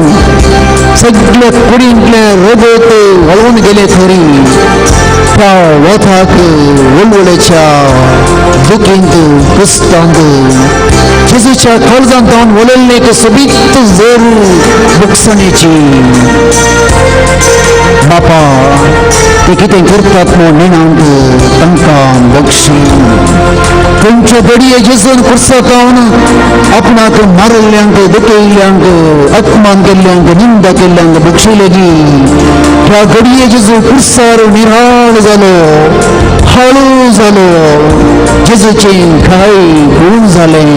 सगळे कुडींतले रगत वळून गेले थरी त्या वताक वळवळ्याच्या दुखींत कुस्तांत जेजूच्या काळजांत जावन वळिल्लें एक सोबीत जोर बुकसणेची. बापा ते कितें करतात म्हूण नेणांक तांकां बक्षी. खंयच्या घडये जेजून कुर्साक जावन आपणाक मारिल्ल्यांक दुखयिल्ल्यांक अपमान केल्ल्यांक निंदा केल्ल्यांक बक्षिलेगी त्या घडये जेजू कुर्सार निराळ जालो हळू जालो. जेजूचें घाय गुण जालें.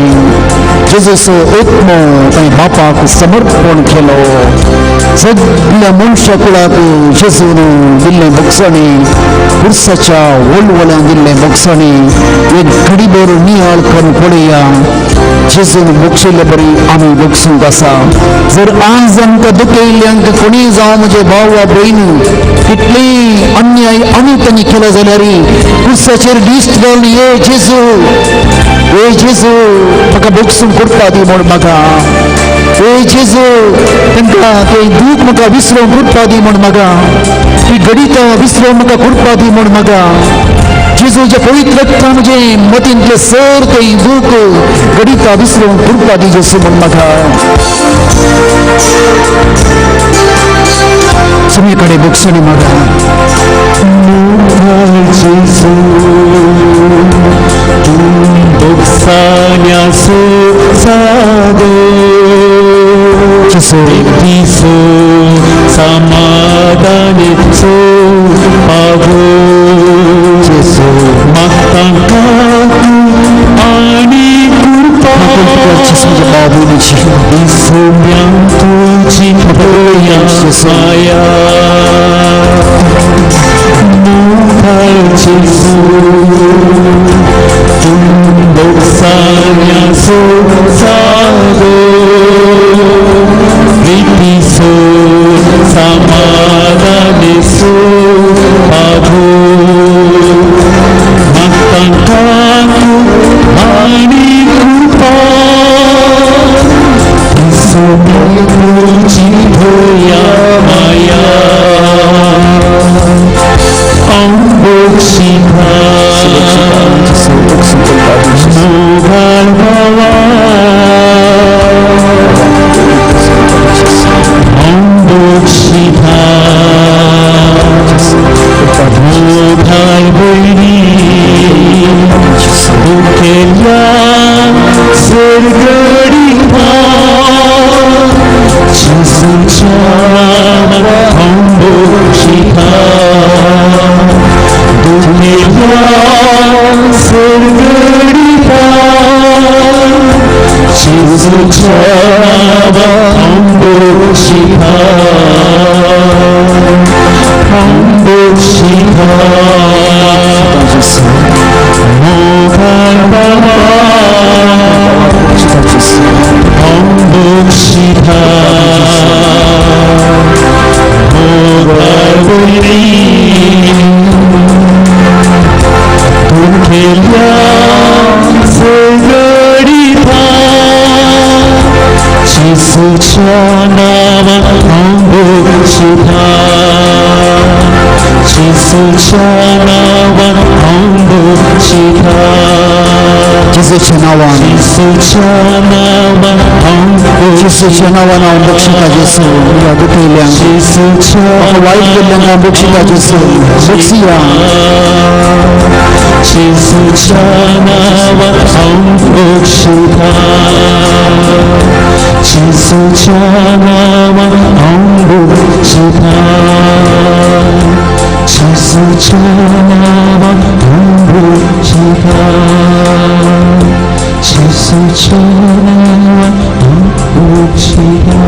जेजूचो आत्मो ताणें बापाक समर्पण केलो. सगळ्या मनशा कुळाक जेजून दिल्लें बक्षाणे कुर्साच्या वळवळ्यान दिल्लें बक्षाणे एक घडीभर नियाळ करून पळया. जेजून बक्षिल्ले बरी आमी बक्षूंक आसा. जर आज आमकां दुखयिल्ल्यांक कोणीय जावं म्हजे भाव वा भयण कितलेय अन्याय आनी तांणी केलो जाल्यार कुर्साचेर दिश्ट घालून ये जेजू ये जेजू म्हाका बक्षूंक करपा दी म्हूण म्हाका ए जेजू तांकां तें दूख म्हाका विसरूंक कृपा दी म्हूण म्हाका ती घडितां विसरूंक म्हाका कृपा दी म्हूण म्हाका जेजूच्या पवित्र रक्तान म्हजें मतींतलें सर तें दूख घडितां विसरूंक कृपा दी जेजू म्हूण म्हाका. तुमी कडेन बक्षणी मागा. जेजू तूं भोगसाण्याचो जागो जेजू प्रितीचो समाधानेचो पागो जेजू मागतांकां तूं आनी कृपा म्हज्या भाव भयणीची दिसुंया तुजी दया माया मोगाळ जेजू तूं भोगसाण्याचो जागो प्रितीचो समाधानेचो पागो मागतांकां तूं आनी कृपा दिसुंया तुजी दया माया अंबोक्षिता मोगाळ बाबा अंबोक्षिता मोगाळ भयणी दुखेल्या सर्गडिता जेजूच्या नांवान अंबोक्षिता दुखेल्या सर्गडिता जेजूच्या नांवान अंबोक्षिता अंबोक्षिता मोगाळ बाबा जेजूच्या नांवान हांव बक्षिता, जेजूच्या नांवान हांव बक्षिता, जेजूच्या नांवान, जेजूच्या नांवान हांव जेजूच्या नांवान हांव बक्षिता जेजू, म्हज्या दुखयल्यांक, जेजूच्या म्हाका वायट केल्ल्यांक हांव बक्षिता जेजू, बक्षिया. जेजूच्या नांवान हांव बक्षिता, जेजूच्या नांवान हांव बक्षिता, जेजूच्या नांवान हांव बक्षिता, जेजूच्या नांवान हांव बक्षिता.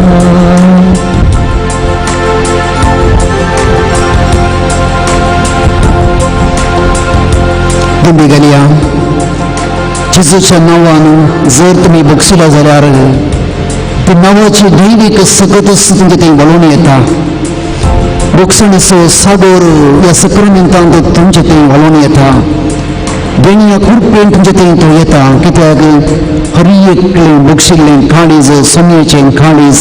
दिंबी घालया. जेजूच्या नांवान जर तुमी बक्षिला जाल्यार ती नांवाची दैवीक सकतच तुमचे थंय वळून येता. बक्षणेचो सागोर ह्या सक्रामेंतांत तुमचे थंय वळून येता. देणया कृपेन तुमचे थंय तो येता, कित्याक हर एकलें बक्षिल्लें काळीज सोमयेचें काळीज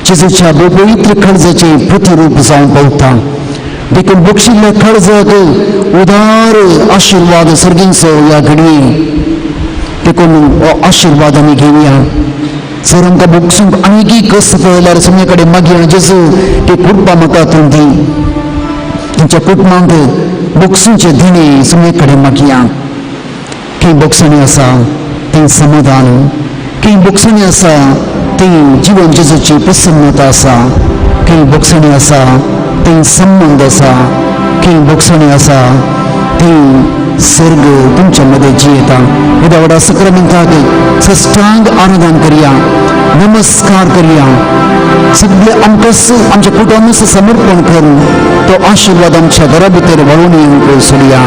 जेजूच्या पवित्र काळजाचें प्रतिरूप जावंक पावता. देखून बक्षिल्ल्या काळजाक उदार आशिर्वाद सर्गींचो ह्या घडये, देखून हो आशिर्वाद आमी घेवया. जर आमकां बक्षूंक आनीकय कस पळयल्यार सोमये कडेन मागया, जेजू ती कृपा म्हाका तूं दी. तुमच्या कुटुंबांक बक्षूंचें दिणें सोमये कडेन मागया. खंय बक्षणी आसा थंय समाधान, खंय बक्षणी आसा थंय जिवन जेजूची प्रसन्नता आसा, खंय बक्षणी आसा थंय संबंद आसा, खंय बक्षणी आसा थंय सर्ग तुमच्या मदें जियेता. येद्या व्हडा सक्रामेंताक सश्टांग आराधन करया, नमस्कार करया. सगळे आमकांच आमच्या कुटुंबाक समर्पण करून तो आशिर्वाद आमच्या घरा भितर व्हरून येवंक सोडया.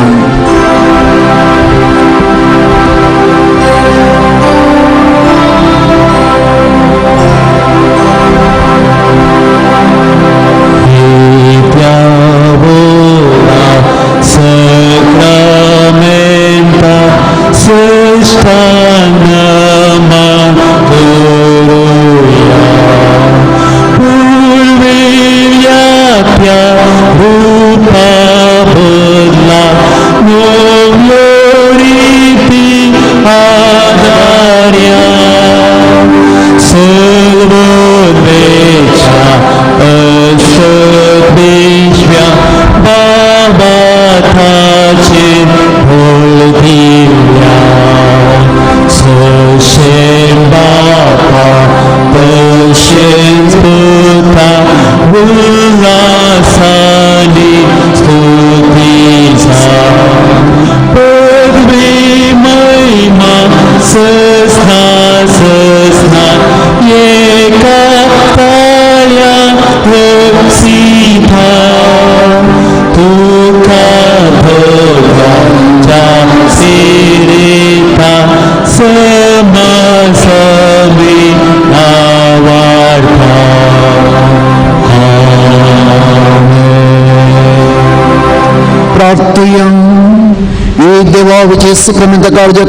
देवा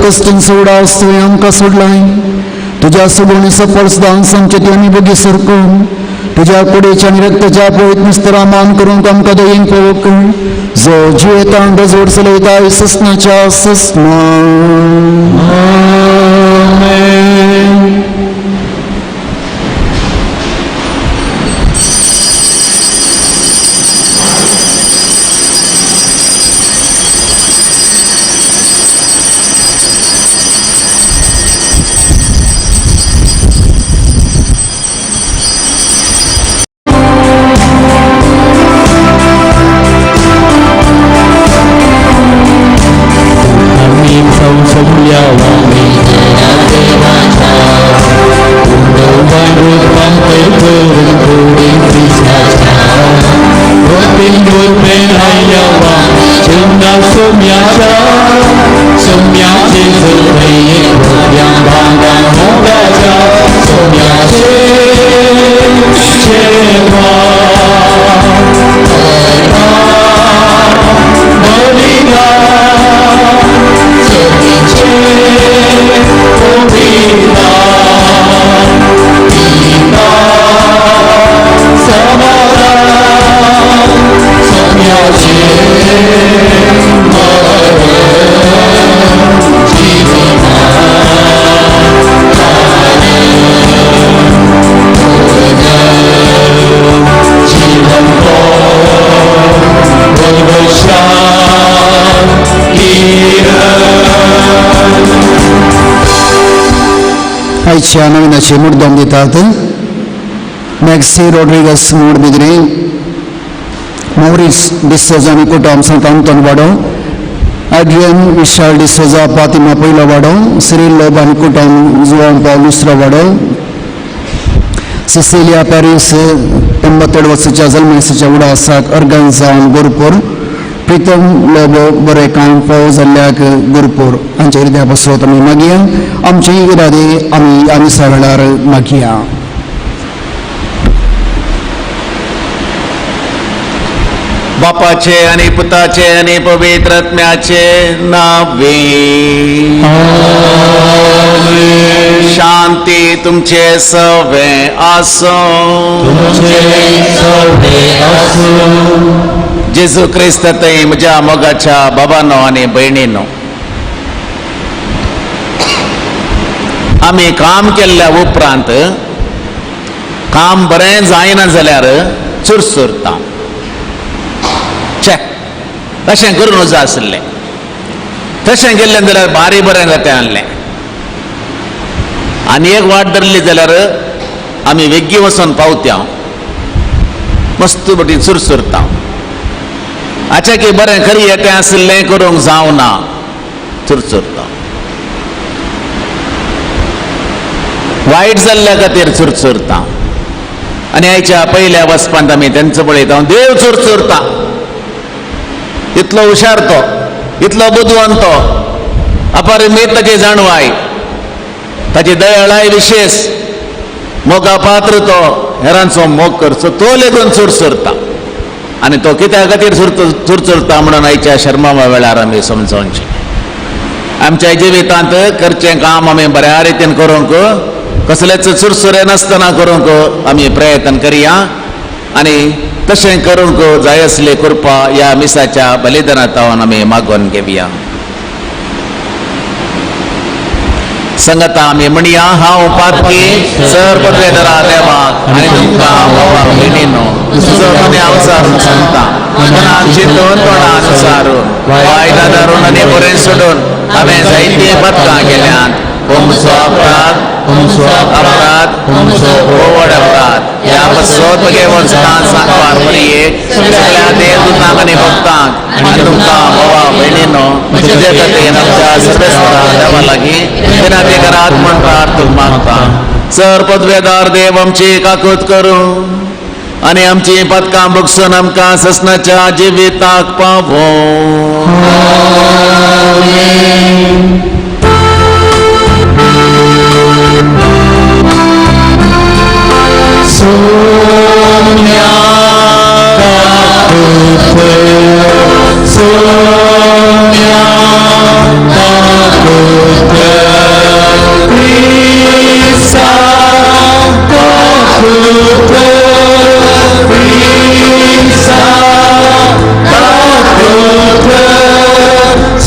कश्टीन सोडा तुवें आमकां सोडलाय, तुज्या सगळी सफळ सुद्दां आमचे ती आमी बगी सरकून तुज्या कुडीच्या आनी रक्ताच्या पवित्र मिस्तरा मान करूंक आमकां दयेन पळोवंक, जो जियेता गजोड चलयता ससनाच्या ससना. Bye. आयच्या नविनाचे मुद्दम दितात मॅक्सी रॉड्रिगस मोडबिद्रे, मॉरिस डिसोजा आनी कुटुंब संत अंतोन वाडो, एड्रियन विशाल डिसोजा पातिमा पयलो वाडो, सिरील लोब आनी कुटुंब जुवान पावल दुसरो वाडो, सिसिलिया पॅरीस 98 वर्साच्या जल्मेसाच्या उडासाक अर्गन जावन गोरपूर, प्रितम लोबो बरें काम फावो जाल्ल्याक गोरपूर हांच्या हृदया पासत आमी मागया. आमचे इरादे आमी आमी वेळार मागया. बापाचे आनी पुताचे आनी पवित्र आत्म्याचे नावे. शांती तुमचे सवे आसो. जेजू क्रिस्त थंय म्हज्या मोगाच्या बाबानो आनी भयणीनो, आमी काम केल्ल्या उपरांत काम बरें जायना जाल्यार चुरचुरता. तशें करून जाय आशिल्लें, तशें केल्लें जाल्यार बारी बरें जातें आहलें. आनी एक वाट धरली जाल्यार आमी वेगीं वचून पावत्या, मस्त बटी चुरचुरता. आच्या की बरें खरी येतें आशिल्लें करूंक जावना, चुरचुरता. वायट जाल्ल्या खातीर चुरचुरता. आनी आयच्या पयल्या वचपांत आमी तेंचो पळयता, देव चुरचुरता. इतलो हुशार तो, इतलो बुदवंत तो, अपरिमीत ताची जाणवाय, ताची दयाळाय विशेष, मोगा पात्र तो, हेरांचो मोग करचो तो लेगून चुरचुरता. आनी तो कित्या खातीर चुरचुरता म्हणून आयच्या शर्मावा वेळार आमी समजोवचें. आमच्या जिवितांत करचें काम आमी बऱ्या रितीन करूंक, कसलेच चुरचुरे नासतना करूंक आमी प्रयत्न करया. आनी तशें करूंक जाय आसली कृपा ह्या मिसाच्या बलिदानांत आमी मागून घेवया. संगता आमी म्हणया, हांव पातकी सर पदवेधरा देवाक आनी तुमकां भावा भयणीनो तुजो हांव सांगता, मनान चिंतून तोंडान सारून वायट धरून आनी बरें सोडून हांवें जायतीं पदकां केल्यांत. तुमचो अपराध, तुमचो अपराध, तुमचो व्हड अपराध. ह्या पासत घेवन सदांच सांगपाक एक सगळ्या देवदूतांक आनी भक्तांक आनी तुमकां भावा भयणीनो तुजे खातीर आमच्या सर्वेस्परा देवा लागीं विनंती करात म्हूण प्रार्थना मागता. सर पदवेदार देव आमची काकूत करूं आनी आमची पदकां भोगसून आमकां ससनाच्या जिविताक पावों. Sonia Kakute, Sonia Kakute, Krista Kakute, Krista Kakute,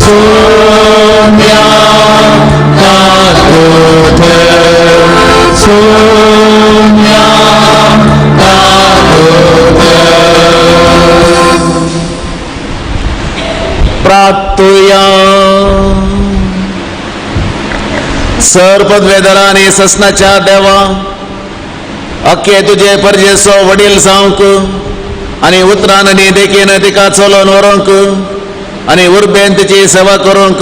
Sonia Kakute, Sonia. प्राप्तुया सर पदवेधरा आनी ससनाच्या देवा, अख्खे तुजे परजेचो वडील जावंक आनी उतरान आनी देखीन तिका चलोवन व्हरूंक आनी उर्बेन तिची सेवा करूंक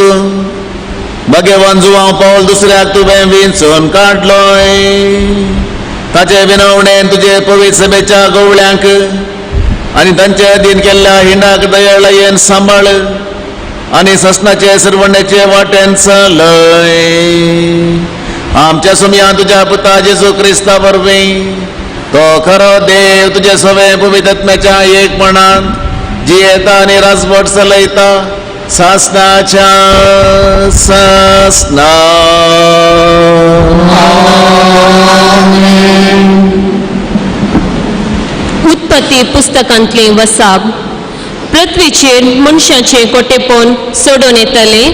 भगवान जुवांव पावल दुसऱ्याक तुवें विंचून काडलोय. ताचे विनवणेन तुजे पवित्र सभेच्या गवळ्यांक आनी तांचे अधीन केल्ल्या हिंडाक दयाळायेन सांबाळ आनी ससनाचे सरवण्याचे वाटेन चलय. आमच्या सुमया तुज्या पुता जेजू क्रिस्ता वरवीं तो खरो देव तुजे सवे पवित्र आत्म्याच्या एकपणान जियेता आनी राजवट चलयता सासनाच्या सासना. उत्पत्ती पुस्तकांतले वसाब. पृथ्वीचेर मनशाचें कोटेपण सोडून येतलें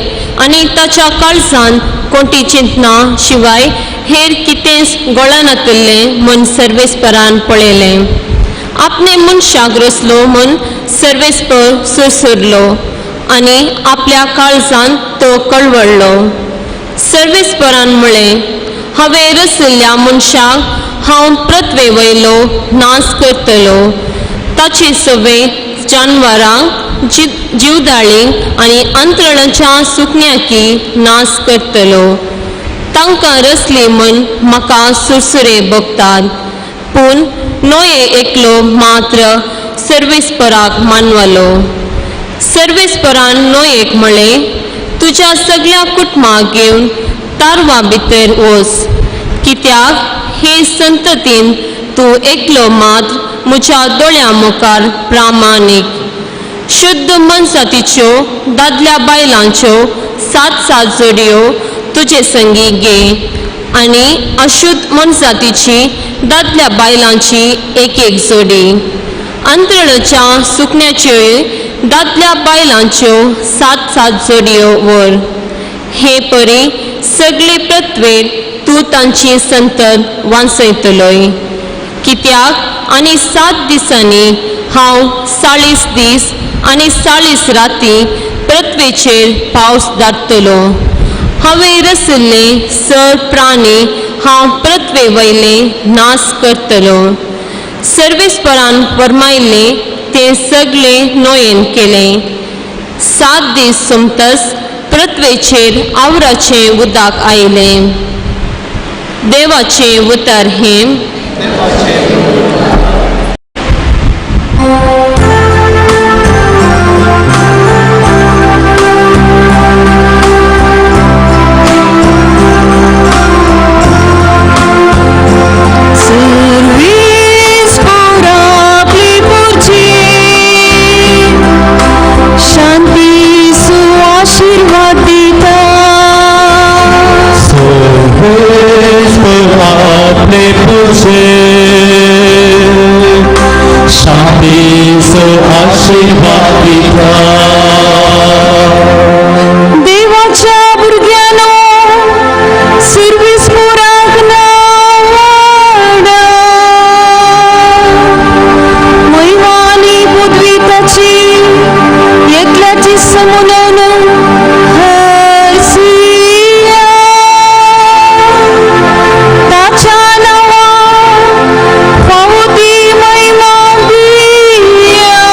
आनी ताच्या काळजांत कोणती चिंतना शिवाय हेर कितेंच गोळानातिल्लें म्हूण सर्वेस्परान पळयलें. आपणे मनशाक रचलो म्हूण सर्वेस्पर सुरसुरलो आनी आपल्या काळजांत तो कळवळलो. सर्वेस्परान म्हळें, हांवें रसिल्ल्या मनशाक हांव पृथ्वे वयलो नाश करतलो. ताचे सवे जानवरांक, जिवदाळींक आनी अंतरणाच्या सुकण्याकी नाश करतलो. तांकां रसली म्हण म्हाका सुरसुरे भोगतात, पूण नोये एकलो मात्र सर्वेस्पराक मानवलो. सर्वेस्परान नोयेक म्हळें, तुज्या सगळ्या कुटुंबाक घेवन तारवा भितर वच, कित्याक हे संततीन तूं एकलो मात्र म्हज्या दोळ्यां मुखार प्रामाणीक. शुद्ध मनजातीच्यो दादल्या बायलांच्यो सात सात जोडयो तुजे संगी घे आनी अशुद्ध मनजातीची दादल्या बायलांची एक एक जोडी. अंतरळच्या सुकण्याच्योय दादल्या बायलांच्यो सात सात जोडयो व्हर. हे परी सगळे पृथ्वेर तूं तांची संतत वांचयतलोय. कित्याक आनी 7 दिसांनी हांव 40 दीस आनी 40 राती पृथ्वेचेर पावस धाडटलो. हांवें रसिल्ले सर प्राणी हांव पृथ्वे वयले नाश करतलो. सर्वेस्परान फर्मायिल्लें तें सगळें नोयेन केलें. 7 दीस सोमतच पृथ्वेचेर आवराचें उदक आयलें. देवाचें उतर हें. देवाच्या भुरग्यांनो सर्वेस्पराक नावाडा, महिमा आनी पदवी ताची एकल्याची समून हरसिया. ताच्या नांवा फावो ती महिमा दिया,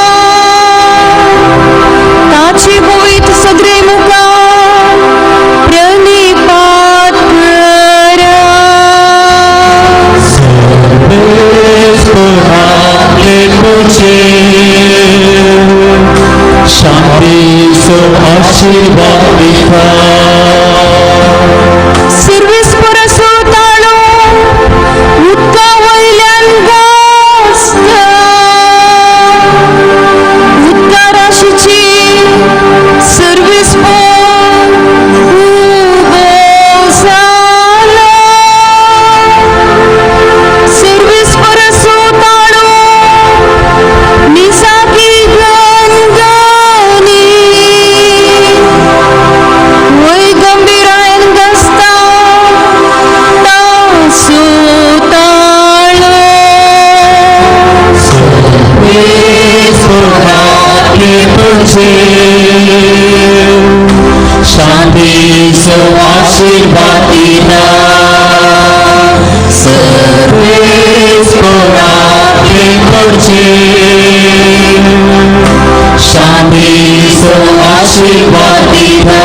ताची वयत सगळे मुखार प्रणिपात करा. शांतीचो आशीर्वाद दिता. सर्वेस्पराचो ताळो उदका वयल्यान गाजता, उदका राशीची सर्वेस्पर उबो जाला. सर्वेस्पराचो ताळो निजाकी गणगणी, वय गंभीरायन गाजता ताचो ताळो. शांतीचो आशीर्वाद दिता. सर्वेस्पराक पडचे शांतीचो आशीर्वाद दिता.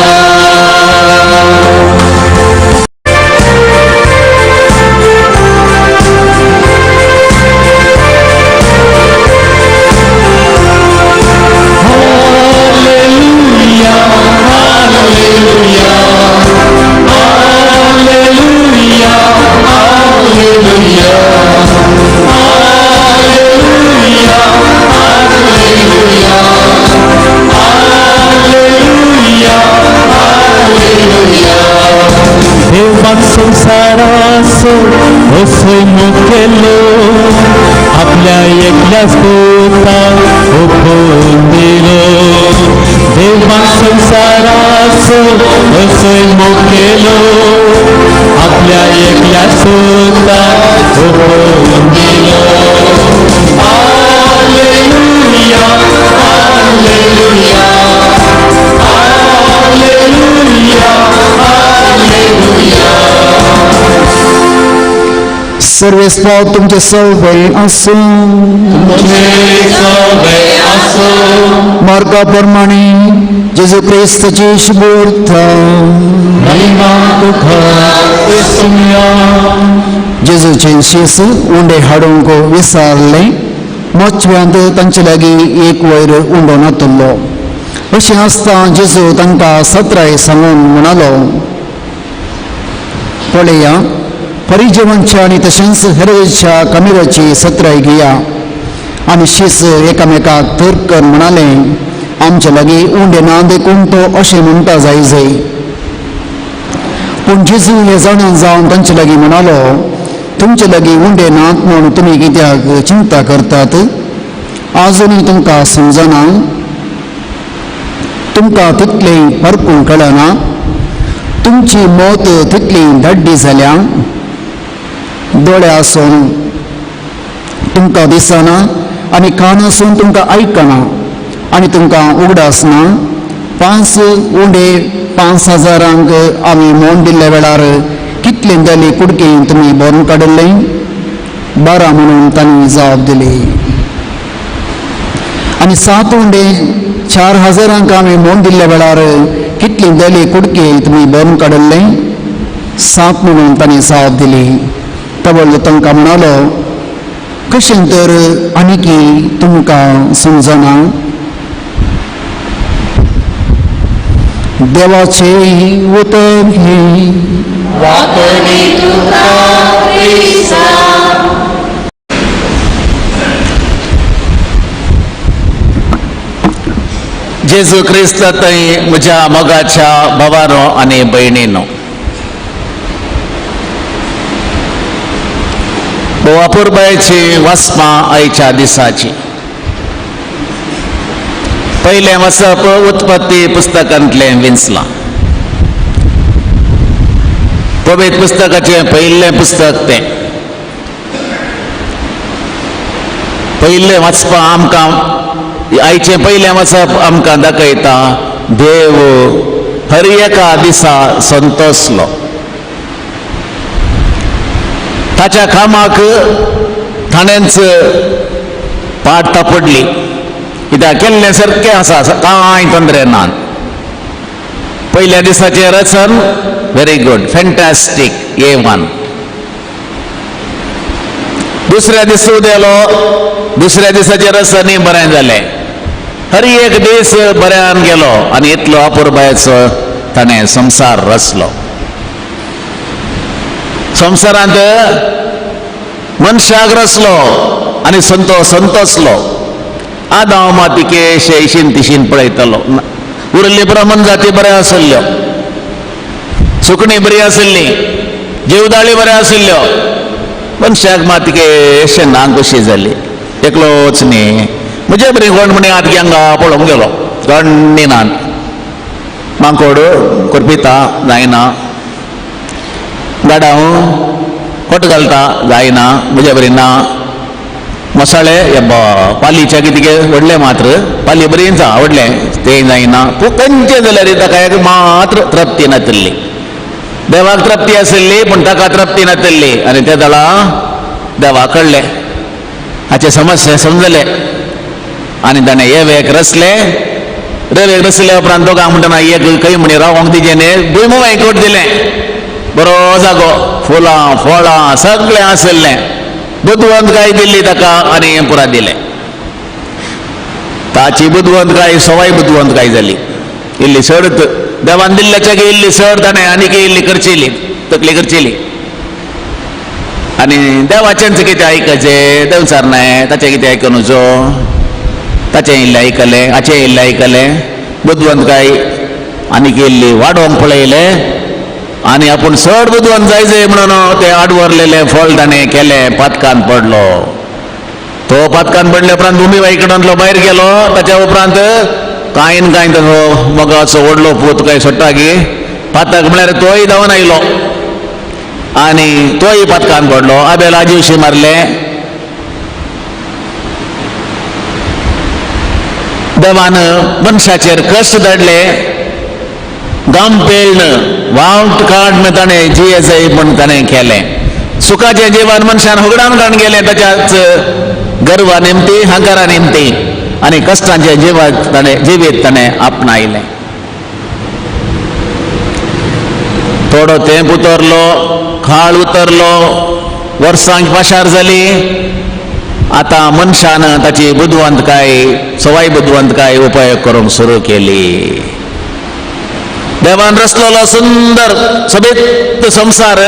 देवान संवसाराचो असो मोग केलो, आपल्या एकल्याच पुताक ओंपून दिलो. देवान संवसाराचो असो मोग केलो, आपल्या एकल्याच पुताक ओंपून दिलो. Hallelujah, hallelujah, hallelujah, hallelujah. सर्वेस्पाव तुमचे सवय आसूं. मार्गा प्रमाणे जेजू क्रिस्ताची शुभोर्थ. जेजूचे शीस उंडे हाडूंक विसारले. मोचव्यांत तांचे लागीं एक वयर उंडो नातुल्लो. अशें आसता जेजू तांकां सत्राय सांगून म्हणालो, पळया परिजीवांच्या आनी तशेंच हेरोदच्या कमिराची सत्राय घेया. आनी शीस एकामेकाक तर्क कर म्हणाले, आमचे लागीं उंडे ना देखून तो अशें म्हणटा जाय जाय. पूण जेजू हे जाणा जावन तांचे लागीं म्हणालो, तुमचे लागीं उंडे नात म्हूण तुमी कित्याक चिंता करतात? आजुनूय तुमकां समजना? तुमकां तितलें परकूंक कळना? तुमची मत तितली धाड्डी जाल्या? दोळे आसून तुमकां दिसना आनी कान आसून तुमकां आयकना आनी तुमकां उगडास ना? 5 उंडे 5000 आमी मोन दिल्ल्या वेळार कितले जाली कुडके तुमी भरून काडिल्ले? 12 म्हणून तांणी जाप दिली. आनी 7 उंडे 4000 आमी मोन दिल्ल्या वेळार कितली जाली कुडके तुमी भरून काडिल्ले? 7 म्हणून तांणी जाप दिली. तवळ तांकां म्हणालो, कशें तर आनीकी तुमकां समजना? देवाचे उतर हें. जेजू क्रिस्त थंय म्हज्या मोगाच्या भावानो आनी भयणीनो, अपुरबायेची वाचपां आयच्या दिसाची. पयलें वाचप उत्पत्ती पुस्तकांतलें विंचलां. पवित्र पुस्तकाचें पयलें पुस्तक तें. पयलें वाचपां आमकां आयचें पयलें वाचप आमकां दाखयता देव हर एका दिसा संतोसलो. ताच्या कामाक ताणेंच पाट तापडली. कित्याक केल्लें सारकें आसा, कांय तोंदरे ना. पयल्या दिसाचें रचन व्हेरी गुड, फॅन्टास्टीक, A1. दुसऱ्या दिसा उदेलो, दुसऱ्या दिसाचें रचनूय बरें जालें. हर एक दीस बऱ्यान गेलो आनी इतलो अपुरबायेचो ताणें संवसार रचलो. संवसारांत मनशाक रचलो आनी संतोसलो. आदांव मातिके शेशीन तिशीन पळयतालो. उरिल्ली ब्राह्मण जाती बऱ्यो आसल्ल्यो, सुकणीं बरी आसल्लीं, जीवदाळी बऱ्यो आसल्ल्यो. मनशाक मातिके ना कशी जाली. एकलोच न्ही म्हजे बरी कोण म्हणी आत हांगा पळोवंक गेलो गण्णी नान माकोड करपिता जायना, गाडांव कोट घालता जायना, म्हजे बरी ना. मसाळे पालीच्या कितें व्हडलें मात्र पाली बरी जा व्हडलें तें जायना. पूण खंयचें जाल्यार ताका एक मात्र तृप्ती नातिल्ली. देवाक तृप्ती आशिल्ली पूण ताका तृप्ती नातिल्ली. आनी ते दळा देवा कडलें हाचे समस्या समजले आनी ताणें एवेक रचलें. रेवेक रचल्या उपरांत दोगांक म्हणटना एक खंय म्हणी रावोंक तिजें न्ही भुंयमुगां एकवट दिलें. बरो जागो, फुलां फळां सगळें आशिल्लें. बुदवंतकाय दिल्ली ताका आनी हें पुरा दिलें. ताची बुदवंतकाय सवाय बुदवंतकाय जाली. इल्ली चड देवान दिल्ल्याच्या इल्ली चड ताणें आनीक इल्ली करचेली तकली करचेली. आनी देवाचेंच कितें आयकचें, देव सारनाय ताचें कितें आयकून वचो. ताचें इल्लें आयकलें, हाचें इल्लें आयकलें, बुदवंतकाय आनीक इल्ली वाडोवंक पळयलें आनी आपूण चड बुदवंत जाय जाय म्हणून तें आडवरलेलें फळ ताणें केलें. पातकान पडलो. तो पातकान पडले उपरांत भुमी कडेनलो भायर गेलो. ताच्या उपरांत कांय न कांय ताचो मोगाचो व्हडलो पूत काय सोडटा की पातक म्हळ्यार तोय धांवन आयलो आनी तोय पातकान पडलो. आबेल आजिवशी मारलें. देवान मनशाचेर कश्ट धाडले. गाम पेळ्ण वावट काडून ताणें जिये जाय म्हूण ताणें केलें. सुखाचें जिवन मनशान होगडावन काडून गेलें ताच्याच गर्वा निमती, हंकारा निमती, आनी कश्टांचें जिवन ताणें जिवीत ताणें आपणायलें. थोडो तेंप उतरलो, काळ उतरलो, वर्सांक पाशार जाली. आतां मनशान ताची बुदवंतकाय, सवाय बुदवंतकाय उपयोग करूंक सुरू केली. देवान रचलेलो सुंदर सोबीत संवसार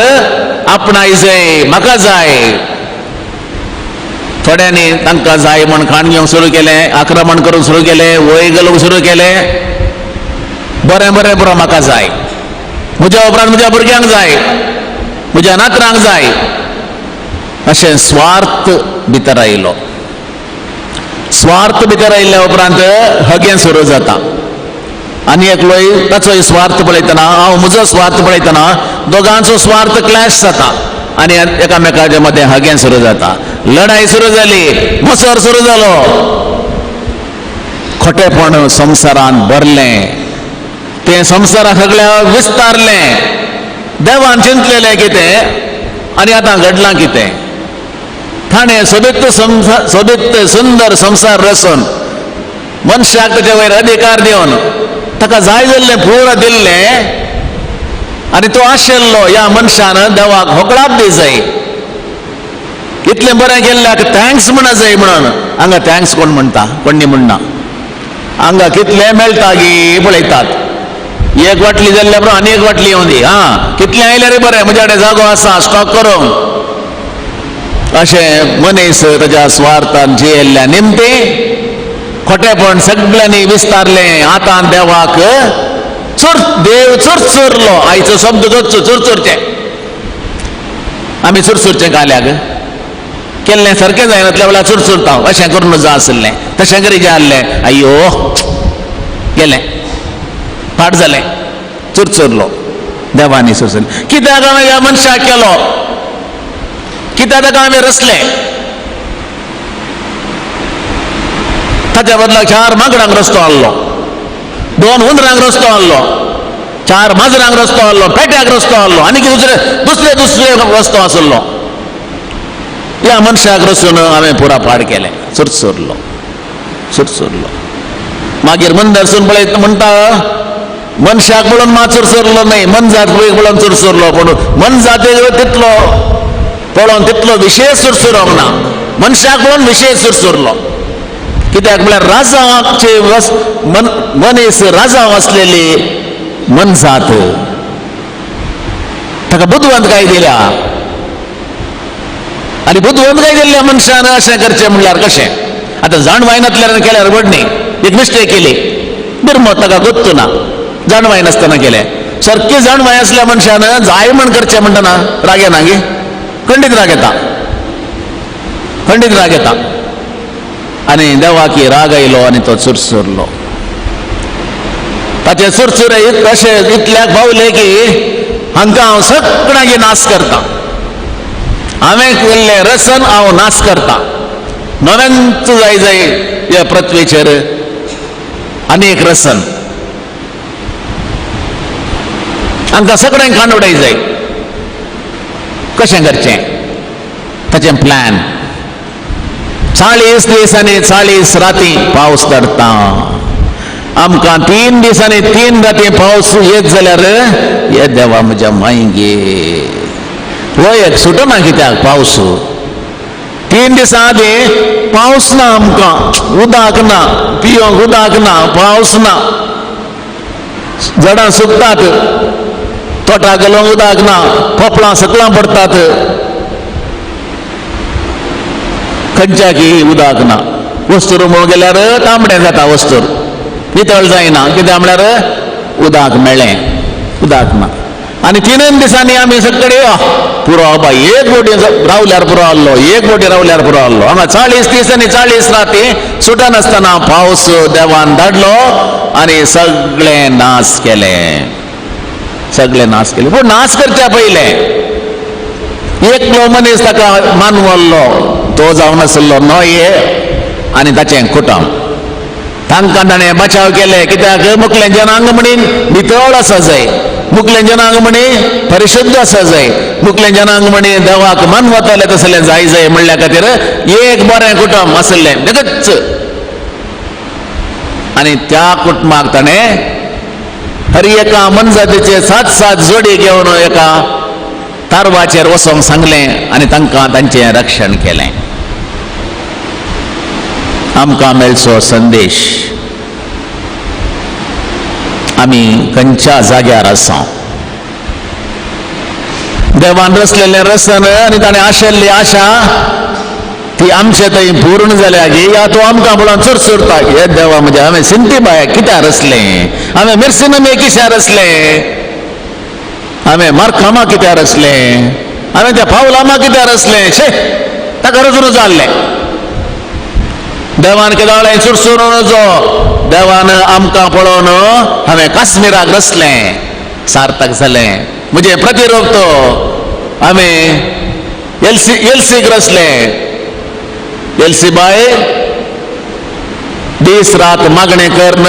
आपणाय जाय, म्हाका जाय. थोड्यांनी तांकां जाय म्हूण खाण घेवंक सुरू केलें, आक्रमण करूंक सुरू केलें, वय घालूंक सुरू केलें. बरें बरें पुरो म्हाका जाय, म्हज्या उपरांत म्हज्या भुरग्यांक जाय, म्हज्या नातरांक जाय, अशें स्वार्थ भितर आयलो. स्वार्थ भितर आयिल्ल्या उपरांत हगें सुरू जाता. आनी एकलोय ताचोय स्वार्थ पळयतना, हांव म्हजो स्वार्थ पळयतना दोगांचो स्वार्थ क्लॅश जाता आनी एकामेकाच्या मदें हगें सुरू जाता. लढाई सुरू जाली, मसर सुरू जालो, खोटेपण संवसारान भरलें, तें संवसारा सगळ्या विस्तारलें. देवान चिंतलेलें कितें आनी आतां घडलां कितें. ताणें सोबीत संवसार, सोबीत सुंदर संवसार रचून मनशाक ताचे वयर अधिकार दिवन ताका जाय जाल्लें पुरो दिल्लें आनी तो आशिल्लो ह्या मनशान देवाक होगडाप दी जाय, इतलें बरें केल्ल्याक thanks म्हणा जाय म्हणून. हांगा thanks कोण म्हणटा? कोण म्हणना. हांगा कितलें मेळटा गी पळयतात. एक वाटली जाल्ल्या बरोबर आनी एक वाटली येवन दी, आं कितलें आयल्यार बरें, म्हज्या कडेन जागो आसा स्टॉक करूंक. अशें मनीस ताच्या स्वार्थान जियेल्ल्या निमती खोटेपण सगळ्यांनी विस्तारलें. आतां देवाक चुर देव चुरचुरलो. आयचो शब्द चुरचुर, चुरचुरचें. आमी चुरचुरचें काल्याक केल्लें सारकें जायनातल्या वेळार चुरचुरता. अशें करून जाय आसलें, तशें करी जाय आसलें, अय्यो गेलें, फाट जालें, चुरचुरलो. देवानी चुरचुरलें कित्याक हांवें ह्या मनशाक केलो, कित्याक ताका हांवें रचलें. ताच्या बदलाक 4 माकडांक रस्तो हाडलो, 2 हुंदरांक रस्तो हाडलो, 4 माजरांक रस्तो हाडलो, पेट्याक रस्तो हाडलो, आनी दुसरे दुसरे दुसरे रस्तो आसलो. ह्या मनशाक रचून हांवें पुरा पाड केलें. चुरचुरलो, चुरचुरलो. मागीर मंदरसून पळयत म्हणटा, मनशाक पळोवन मात चुरचुरलो न्हय, मनजात पळोवन चुरचुरलो, पूण मनजाते तितलो पळोवन तितलो विशेश चुरचुरोंक ना, मनशाक पळोवन विशेश चुरचुरलो. कित्याक म्हळ्यार राजाचे मनीस राजांव आसलेली मनजात, ताका बुदवंतकाय दिल्या आनी बुदवंतकाय दिल्ल्या मनशान अशें करचें म्हणल्यार कशें? आतां जाणवाय नासल्यार केल्यार व्हड न्ही, एक मिस्टेक केली, बिरमत ताका गोत्तू ना, जाणवाय नासतना केलें. सारकी जाणवाय आसल्या मनशान जाय म्हण करचें म्हणटना राग येना गे? खंडीत राग येता, खंडीत राग येता. आनी देवाकी राग आयलो आनी तो चुरचुरलो. ताचे चुरचुरे अशें इतल्याक पावले की हांकां हांव सगळ्यांक नाश करता, हांवें केल्लें रसन हांव नाश करता. नव्यानच जाय जाय ह्या पृथ्वीचेर आनी एक रसन, हांकां सगळ्यांक खाण उडय जाय. कशें करचें? ताचें प्लॅन. 40 दिसांनी 40 राती पावस धरता. आमकां 3 दिसांनी 3 राती पावस येत जाल्यार हे देवा म्हज्या मायगे वय सुटना कित्याक पावस. 3 दिसां आदीं पावस ना आमकां, उदक ना, पियोंक उदक ना, पावस ना, झाडां सुकतात, तोटाक घालूंक उदक ना, कोपलां सकलां पडटात, खंयच्याकी उदक ना. वस्तूर म्हणून गेल्यार तांबडें जाता, वस्तूर नितळ जायना, कित्याक म्हळ्यार उदक मेळ्ळें, उदक ना. आनी 3 दिसांनी आमी सगळे पुरो बाबा, एक बोटी रावल्यार पुरो आहलो, एक बोटी रावल्यार पुरो आहलो. हांगा 40 दिसांनी 40 राती सुटनासतना पावस देवान धाडलो आनी सगळें नाश केलें, सगळें नाश केलें. पूण नाश करच्या पयलें एकलो मनीस ताका मानवल्लो, तो जावन आसलो नोये आनी ताचें कुटुंब. तांकां ताणें बचाव केले, कित्याक मुखलें जनांग म्हणीन नितळ आसा जाय. मुकलें जनांग म्हणी परिशुद्ध आसा जाय, मुकलें जनांग म्हणी देवाक मानवतालें तसलें जाय जाय म्हणल्या खातीर एक बरें कुटुंब आसलें लगच. आनी त्या कुटुंबाक ताणें हर एका मनजातीचे सात सात जोडी घेवन एका तारवाचेर वचोंक सांगलें आनी तांकां तांचें रक्षण केलें. आमकां मेळचो संदेश, आमी खंयच्या जाग्यार आसा. देवान रचलेलें रसन आनी ताणें आशिल्ली आशा ती आमचे थंय पूर्ण जाल्या गी या तो आमकां पळोवन चुरचुरता, हे देवा म्हज्या हांवें सिंती बाय कित्याक रचलें, हांवें मिरसिनमे कित्याक रचलें, हांवें मारखामा कित्याक रचलें, हांवें त्या पावलामा कित्याक रचलें, शे ताका रचून जाल्लें. देवान केदाळे चुरचुरून नजो, देवान आमकां पळोवन हांवें काश्मीराक रचलें, सार्थक जालें म्हजें प्रतिरूप तो, हांवें एलसी एलसीक रचलें. एलसी बाय दीस रात मागणें करून,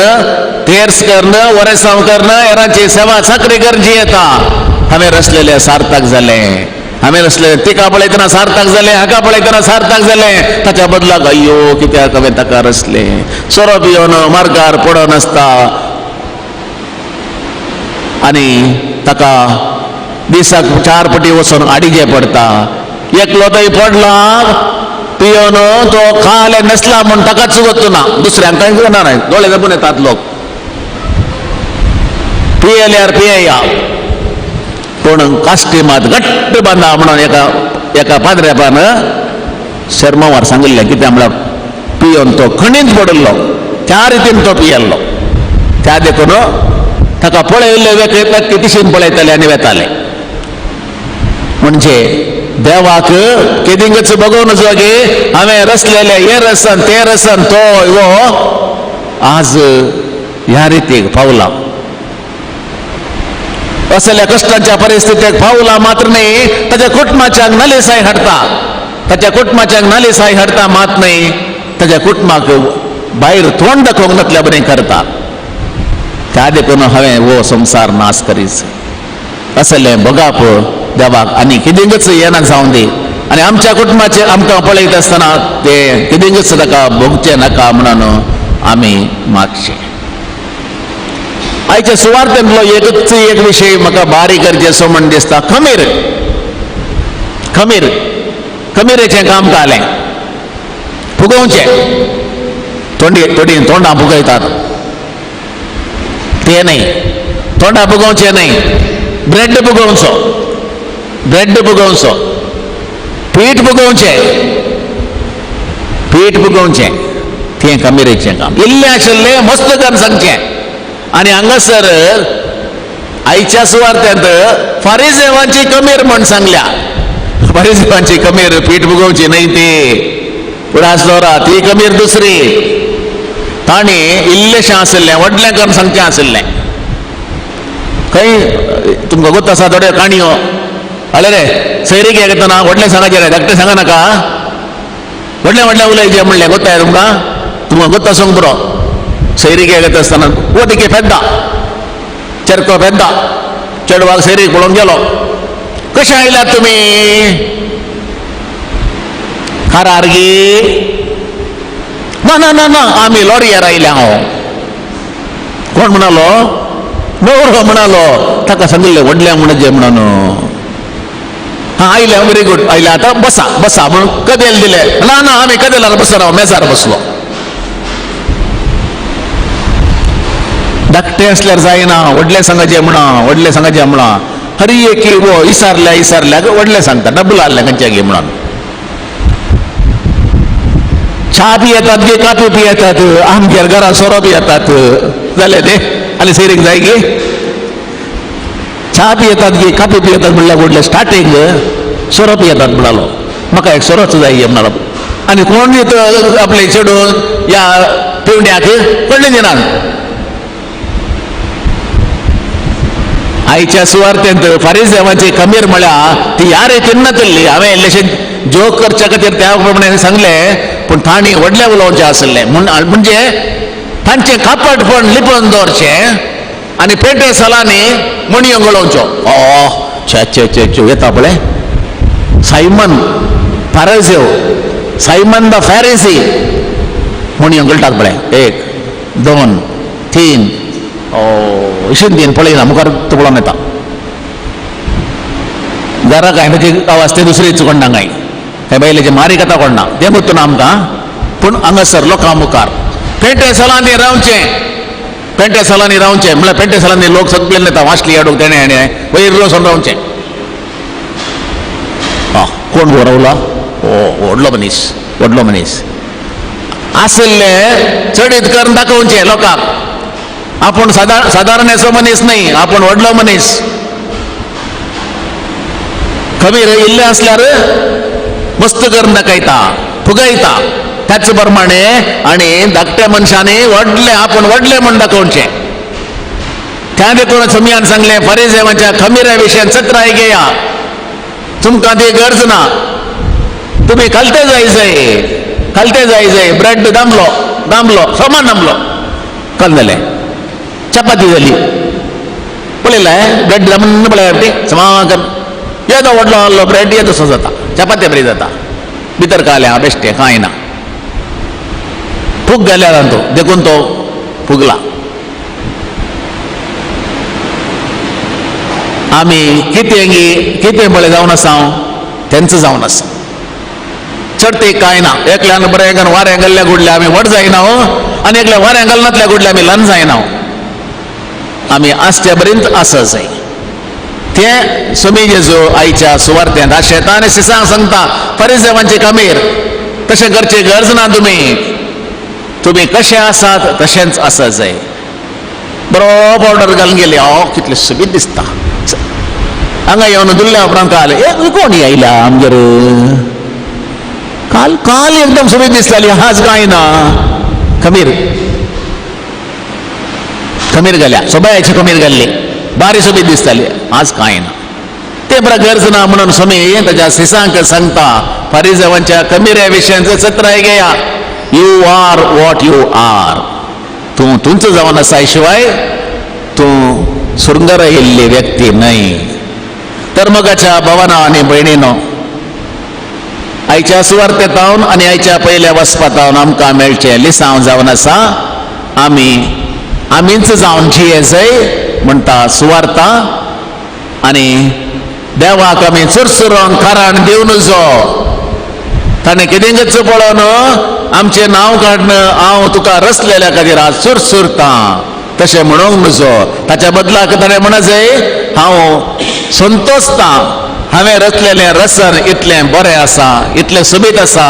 तेर्स करून, वरेसांव करून, हेरांची सेवा चाकरी करून जियेता. हांवें रचलेलें सार्थक जालें, हांवें रचलेलें तिका पळयतना सार्थक जालें, हाका पळयतना सार्थक जालें. ताच्या बदलाक अय्यो कित्याक हांवें ताका रचलें. सोरो पिवन मार्गार पडोन आसता आनी ताका दिसाक 4 पटी वचून आडिजे पडटा. एकलो थंय पडला पिवन तो खाले नेसला म्हूण ताकाच वचना, दुसऱ्यांक कांय करना न्हय, दोळे दाबून येतात लोक. पियेल्यार पियेया, पूण काश्टी मात घट्ट बांदा म्हणून एका एका पाद्रेपान शर्मावार सांगिल्लें. कित्याक म्हळ्यार पिवन तो खणींत पडिल्लो, त्या रितीन तो पियेल्लो. त्या देखून ताका पळयल्ले व्यक्ती तिशीन पळयताले आनी वेताले. म्हणजे देवाक केदिंगच बगोवन जागे हांवें रचलेलें हें रसन तें रसन तो हो आज ह्या रितीक पावला. असल्या कश्टांच्या परिस्थितीक पावला मात्र न्हय, ताच्या कुटुंबाच्याक नलिसाय हाडटा, ताच्या कुटुंबाच्याक नलिसाय हाडटा मात न्हय, ताच्या कुटुंबाक भायर तोंड दाखोवंक नातल्या बरें करता. त्या देखून हांवें हो संवसार नाश करीच असलें बगाप देवाक आनी कितेंच येना जावं दी. आनी आमच्या कुटुंबाचें आमकां पळयत आसतना ते कितेंच ताका भोगचें नाका म्हणून आमी मागचें. आयच्या सुवार्थेंतलो एकच एक विशय म्हाका बारीक गरजेचो म्हण दिसता. खमीर, खमीर, खमीरेचें काम कालें फुगोवचें, तोंडी तोडी तोंडां फुगयतात ते न्हय, तोंडां फुगोवचें न्हय, ब्रेड फुगोवचो, ब्रेड फुगोवचो, पीठ फुगोवचें, पीठ फुगोवचें, तें खमीरेचें काम. इल्लें आशिल्लें मस्त करून सांगचें. आनी हांगासर आयच्या सुवार्थ्यांत फारिजेवांची कमीर म्हण सांगल्या. फारिजेवांची कमीर पीठ फुगोवची न्हय ती, उडास दवरा, ती कमीर दुसरी. तांणी इल्लेशें आशिल्लें व्हडलें करून सांगचें आशिल्लें. खंय तुमकां गोत आसा थोड्यो काणयो हले रे सैरीक येतना व्हडलें सांगाचें रे, धाकटें सांगा नाका, व्हडलें व्हडलें उलयचें म्हणलें गोत्ताय तुमकां, तुमकां गोत्ता सांग पुरो. सैरीक येता आसतना ओटिके पेद्दा चेरको पेद्दा चेडवाक सैरीक पळोवंक गेलो. कशें आयल्यात तुमी कारार गी? ना ना ना ना, आमी लॉरियार आयल्या. हांव कोण म्हणालो? नवरो म्हणालो. ताका सांगिल्लें व्हडलें म्हणजें म्हणून. हां आयल्या, व्हेरी गुड, आयल्या, आतां बसा बसा म्हणून कदेल दिलें. ना ना, आमी कदेलार बसना, हांव मेजार बसलो. धाकटें आसल्यार जायना, व्हडलें सांगाचें म्हणा, व्हडलें सांगाचें म्हणा. हरी एक वो इसारल्या इसारल्या व्हडलें सांगता, डबल आहलें खंयच्या गे म्हणून. च्या पियेतात गे, काफी पियेतात, आमगेर घरा सोरो पियेतात, जालें तें आनी सैरीक जाय गे. च्या पियेतात गे, काफी पियेतात म्हणल्यार व्हडलें स्टार्टींग सोरो पियेतात म्हणालो. म्हाका एक सोरोच जाय गे म्हणालो. आनी कोण आपले चेडून या पिवण्याक पडले दिनात. आयच्या सुवार्थेंत फारिजेवांची खमीर म्हळ्यार ती ह्या रितीन नातल्ली. हांवें इल्लेशें जोक करच्या खातीर त्या प्रमाणे सांगलें, पूण तांणी व्हडलें उलोवचें आशिल्लें. म्हणजे तांचें कापटपण लिपोवन दवरचें आनी पेटे सलांनी मणयो गळोवच्यो. ओ छे छे छे छे, येता पळय सायमन फारेसेव, सायमन the फॅरेसी, मणयो गळटात पळय, 1 2 3, ओ अशें तीन पळयना मुखार तो पळोवन येता. घरा काय ताची आवाज ते दुसरी कोण ना काय हे बायलेचे मारी कथा कोण ना तें गुत्त ना आमकां, पूण हांगासर लोकां मुखार पेटे सलांनी रावचें, पेंटे सलांनी रावचें म्हळ्यार पेंटे सलांनी लोक सगळे येता वांचली हाडूंक तेणें हेणें वयर वचून रावचें. आं कोण गो रावला? ओ व्हडलो मनीस, व्हडलो मनीस आशिल्ले चडीत करून दाखोवचें लोकांक आपूण सादारण मनीस न्हय, आपूण व्हडलो मनीस. खबीर इल्लें आसल्यार मस्त करून दाखयता, फुगयता. त्याच प्रमाणे आनी धाकट्या मनशांनी व्हडलें आपूण व्हडलें म्हूण दाखोवचें. त्या देखून समियान सांगलें फरिजेवांच्या खमिऱ्या विशयान चत्राय घेया, तुमकां ती गरज ना, तुमी खालते जाय जाय, खालते जाय जाय. ब्रेड दामलो दामलो समान दामलो, कल जालें, चपाती जाली, पळयलें ब्रेड दामून पळय समान येदो व्हडलो आहलो ब्रेड येदोसो जाता, चपाती बरी जाता, भितर खाल्या बेश्टें कांय ना, फूग घाल्यार तो देखून तो फुगला. आमी कितें कितें पळय जावन आसा हांव तेंच जावन आसा, चडते कांय ना. एकल्यान बरें करून वाऱ्यां घाल्ल्या गुडल्या आमी व्हड जायना हो, आनी एकल्या वाऱ्यां घालनातल्या गुडल्या आमी ल्हान जायना हो. आमी आसच्या पर्यंत आसा जाय. तें स्वामी जेजू आयच्या सुवार्थ्यांत शेतां आनी सिसांक सांगता फरिजेवांची खमीर तशें करची गरज ना, तुमी तुमी कशे आसात तशेंच आसा जाय. बरो पावडर घालून गेले, हो कितलें सोबीत दिसता. हांगा येवन दुल्ल्या उपरांत काल कोण आयल्या आमगेर, काल काल एकदम सोबीत दिसताली, आज कांय ना. खमीर खमीर घाल्या, सोबायाची खमीर घाल्ली, बारी सोबीत दिसताली, आज कांय ना. ते बरं गरज ना म्हणून स्वामी ताच्या सिसांक सांगता फरिजेवांच्या खमिऱ्या विशयांचो चत्राय घेया. You are what you are, तूं तुमचो जावन आसा शिवाय तूं सुरंगर येयल्ली व्यक्ती न्हय. तर मगाच्या भवना आनी भयणीनो, आयच्या सुवार्तेतावन आनी आयच्या पयल्या वचपातावन आमकां मेळचें लिसांव जावन आसा. आमी आमीच जावन जियेजय म्हणटा सुवार्ता आनी देवाक आमी चुरचुरोंक कारण दिवन जो ताणें कितेंच पळोवन आमचें नांव काडन हांव तुका रसलेल्या खातीर आज चुरचुरतां तशें म्हणूंक नुजो. ताच्या बदलाक ताणें म्हणा जाय हांव संतोषतां, हांवें रचलेलें रसन इतलें बरें आसा, इतलें सोबीत आसा,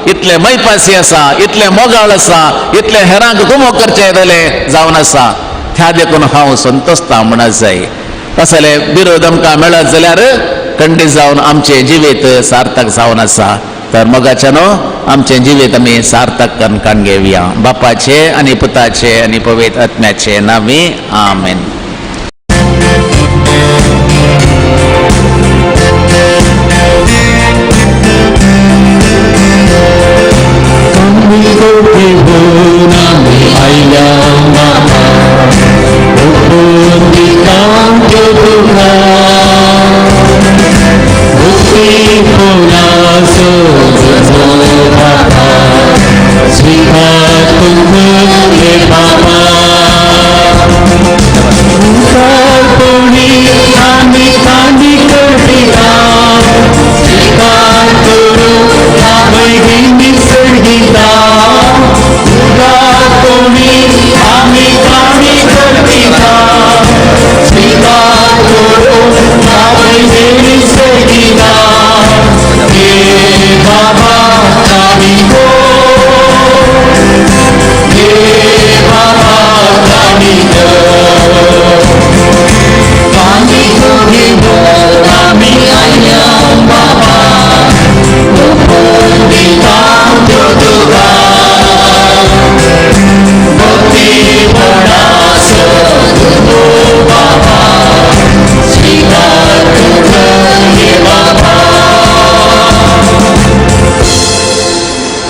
इतलें मैपासी आसा, इतलें मोगाळ आसा, इतलें हेरांक गुमो करचें येतलें जावन आसा, त्या देखून हांव संतोषतां म्हणा जाय. तसले विरोध आमकां मेळत जाल्यार खंडीत जावन आमचें जिवीत सार्थक जावन आसा. तर मोगाच्यानो आमचें जिवीत आमी सार्थक करून काण घेवया. बापाचे आनी पुताचे आनी पवित्र आत्म्याचे नांवी आमेन.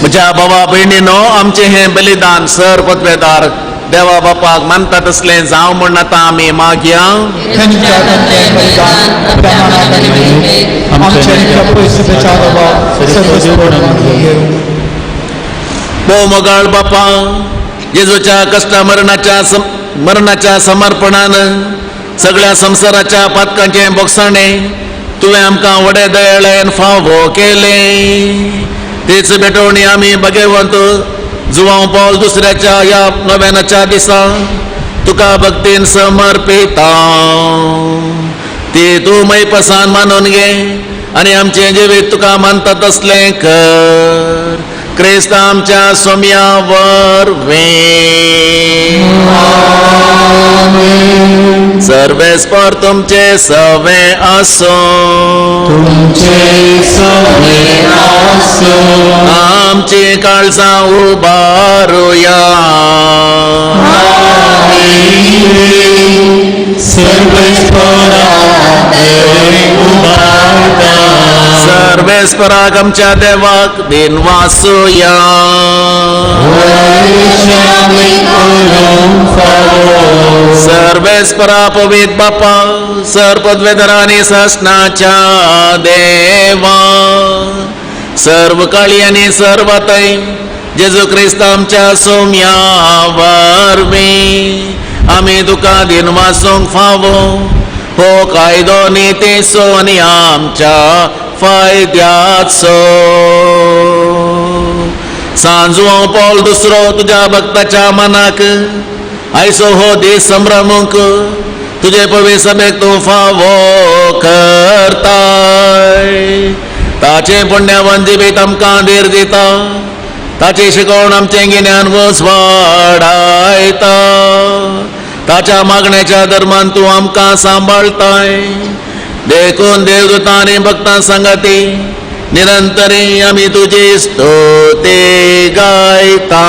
म्हज्या बाबा भयणीनो, आमचें हें बलिदान सर पदवेदार देवा बापाक मानता तसलें जावं म्हूण आतां आमी मागया. भोव मोगाळ बापा, जेजूच्या कश्टा मरणाच्या समर्पणान सगळ्या संवसाराच्या पातकांचें बोगसाणें तुवें आमकां व्हडे दयाळेन फावो केलें. तीच भेटवणी आमी भाग्यवंत जुवांव पावल दुसऱ्याच्या ह्या नव्यानाच्या दिसा तुका भक्तीन समर्पिता. ती तूं मैपसान मानून घे आनी आमचें जिवीत तुका मानता तसलें कर. क्रिस्त आमच्या सोम्या वरवीं. सर्वेस्पर तुमचे सवे आसूं. तुमचे सवे आसूं. आमची काळजां उबारुया. सर्वेस्पराक आमच्या देवाक दिनवासुया. सर्वेस्परा पवित्र बापा, सर्व आनी ससनाच्या देवा, सर्व काळी आनी सर्व थंय जेजू क्रिस्त आमच्या सोम्या वरवीं आमी तुका दिनवासूंक फावो हो कायदो नितीचो आनी आमच्या फायद्याचो. सांजू पावल दुसरो तुज्या भक्ताच्या मनाक आयसो हो दीस संभ्रमूंक तुजे पवित्र सभेक तूं फावो करताय. ताचें पुण्यावन जिवीत आमकां धीर दिता, ताची शिकवण आमचें गिन्यान वसवाडायता. ताच्या मागण्याच्या धर्मान तूं आमकां सांबाळताय. देखून देवदूतां आनी भक्तां सांगाती निरंतरी आमी तुजी स्तुती गायता.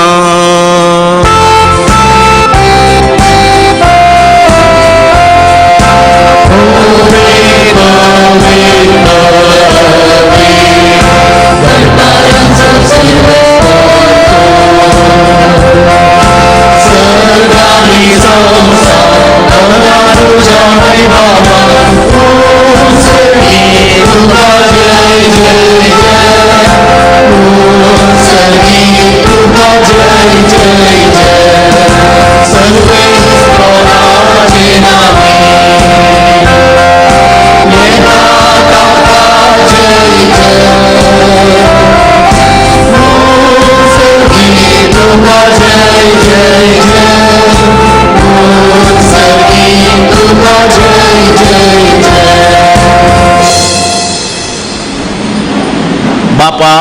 बापा,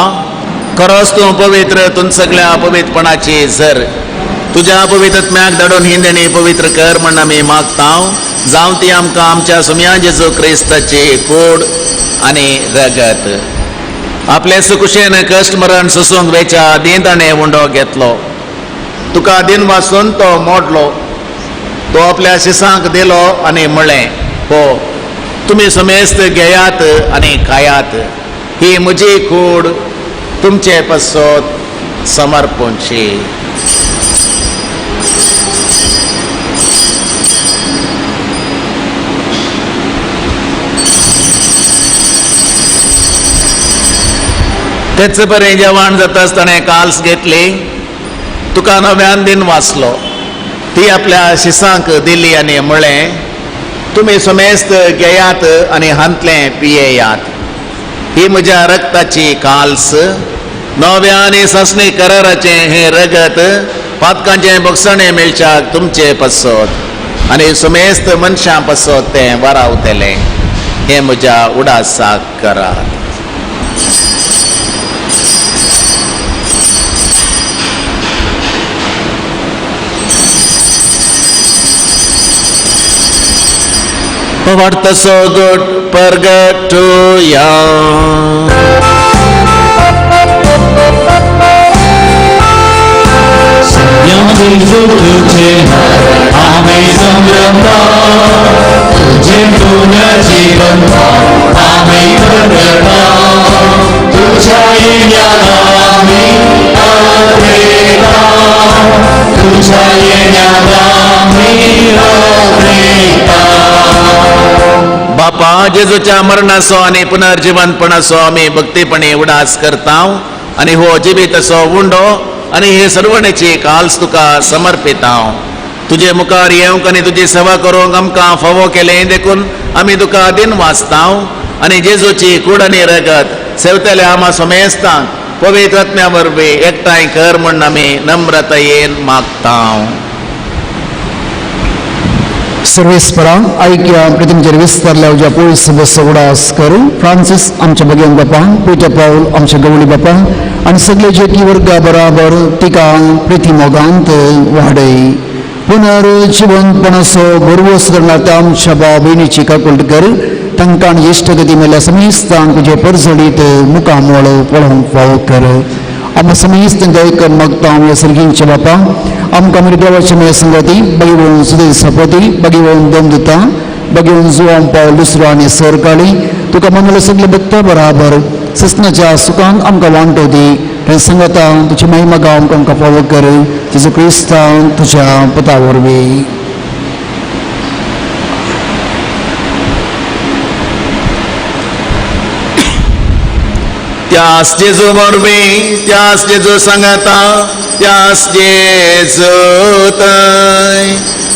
खरोच तूं पवित्र, तूं सगळ्या अपवित्रपणाची जर तुज्या अपवित्रत्म्याक धाडून ही देणी पवित्र कर म्हण आमी मागता. जावं ती आमकां आमच्या सुम्या जेजू क्रिस्ताची कूड आनी रगत. आपले सुकुशेन कश्ट मरण सोसूंक वेच्या आदीं ताणें उंडो घेतलो. तुका दिन वासून तो मोडलो, तो आपल्या शिसांक दिलो आनी म्हळें, हो तुमी समेस्त घेयात आनी खायात, ही म्हजी कूड तुमचे पासत समर्पणची. तेच बरें जेवण जाता आसतना काल्स घेतली, तुका नव्यान दिन वाचलो, ती आपल्या शिसांक दिली आनी म्हळें, तुमी समेस्त घेयात आनी हांतलें पियेयात, ही म्हज्या रक्ताची काल्स, नव्या आनी सासणी कराराचें हें रगत पातकांचें बोगसणें मेळच्याक तुमचे पासत आनी समेस्त मनशां पासत तें वारावतलें. हें म्हज्या उडासाक करात. वाटतसो गोट परगटुया. तुझे आम्ही संभ्रमता, तुझे पुनर्जीवन आम्ही प्रगटा, तुझ्या येण्याला आम्ही अपेक्षा, तुझ्या येण्याक आमी अपेता. बापा, जेजूच्या मरणाचो आनी पुनर्जिवंतपणाचो आमी भक्तीपणे उडास करता आनी हो जिवीत असो उंडो आनी हे सर्वणेची काल्स तुका समर्पिता. तुजे मुखार येवंक आनी तुजी सेवा करूंक आमकां फावो केलें देखून आमी तुका दिन वाचता आनी जेजूची कूड आनी रगत सेवतल्या आमा समेस्तांक पवित्र आत्म्या वरवीं एकठांय कर म्हूण आमी नम्रतायेन मागता. सर्वेस्परा ऐक्या प्रतिमचेर विस्तारल्या उज्या पयस बस उडास करूं फ्रांसीस आमच्या भगेन बापा, पीटर पावल आमच्या गवळी बापा आनी सगळे जेकी वर्गा बराबर तिका प्रतिमोगांत वाडय. पुनर्जिवंतपणाचो भरवस करणार त्या आमच्या भाव भयणीची काकुळट कर, तांकां इश्टगती मेल्ल्या समेस्तांक तुजे परजळीत मुखामळ पळोवंक फावो कर. आमकां समेस्त दयकन मागता ह्या सर्गींच्या बापा, आमकां आमी देवाच्या मेळ संगती बगेवन सुदेश सपती बगेवन दम दिता बगेवन जुवान पावल दुसरो आनी सर काळी तुका मनले सगळे भक्ता बराबर ससनाच्या सुखान आमकां वांटो दी. हें संगता तुजी महिमा गावंक आमकां फावो कर, जेजू क्रिस्तांव तुज्या पुता वरवीं. त्यास जेजू वरवीं, त्यास जेजू सांगता, त्यास जेजू थंय